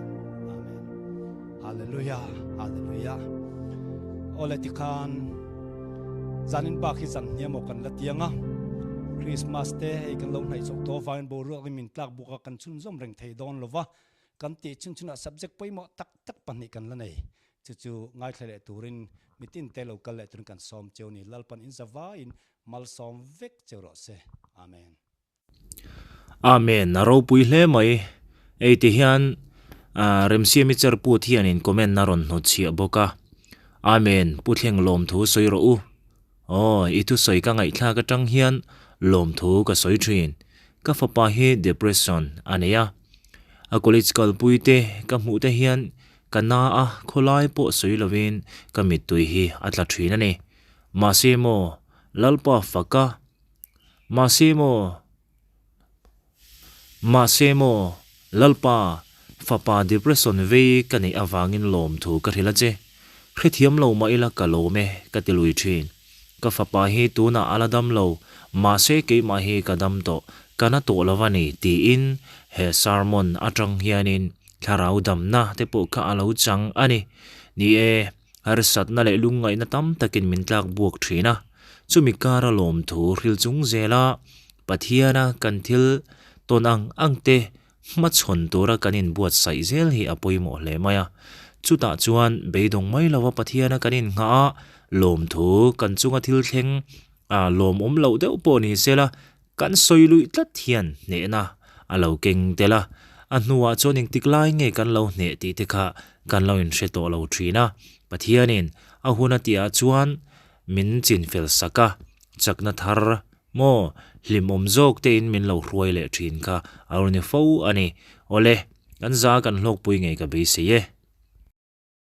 Amen. Hallelujah. Hallelujah. Awle tikhan Zanin bak hi zan hniam aw kan la tiang a, Christmas te hei kan lo hnaih chauh tawh avangin boruak hi min tlak buk a, kan chhunzawm reng thei dawn lo va, kan tih chhun chhunah subject pawimawh tak tak pahnih kan la nei. Chu chu ngaithla leh turin mitin te lo kal leh turin kan sawm cheu ni. Lalpan in zavaiin malsawm vek cheu rawh se. Amen. Amen a ropui hle mai. Ei ti hian Remsiami Cherput hianin comment a rawn hnawtchhiah bawk a. Amen Pu Thleng lawmthu sawi rawh u. Aw i thusawi ka ngaihthlak atang hian lawmthu ka sawi thin. Ka fapa hi depression a nei a. A college kalpui te ka hmuh te hian ka na a khawlai pawh sawi lovin ka mittui hi a tla thin a ni. Mahse maw Lalpa faka Mahse maw, mahse maw, Lalpa, fapa depression vei ka neih avangin lawmthu ka hrilh a che. Hrethiam lo mah ila ka lawm e, ka ti lui thin. Ka fapa hi tunah a la dam lo, mahse keimah hi ka dam tawh, ka na tawh lo a ni, tiin he sermon atang hianin thlarau damna te pawh kha a lo chang a ni. Ni e. Harsatna leh lungngaihna tam takin min tlak buak thin a, chumi kara lawmthu hril chung zela Pathiana kan thil tawn ang ang te hmachhawn tura kan inbuatsaih zel hi a pawimawh hle mai a. Chutah chuan beidawng mai lova Pathiana kan innghah a, lawmthu kan chunga thil thleng a lawmawm loh deuh pawh ni sela Kan sawi luih tlat hian hnehna a lo keng tel a, a hnuah chuan engtik lai nge kan lo hneh tih te kha kan lo inhre tawh lo thin a. Pathianin a hun a tihah chuan min chinfel sak a, chakna thar maw hlimawm zawk tein min lo hruai leh thin kha a lo ni fo a ni. Awle, kan za kan hlawkpui ngei ka beisei e.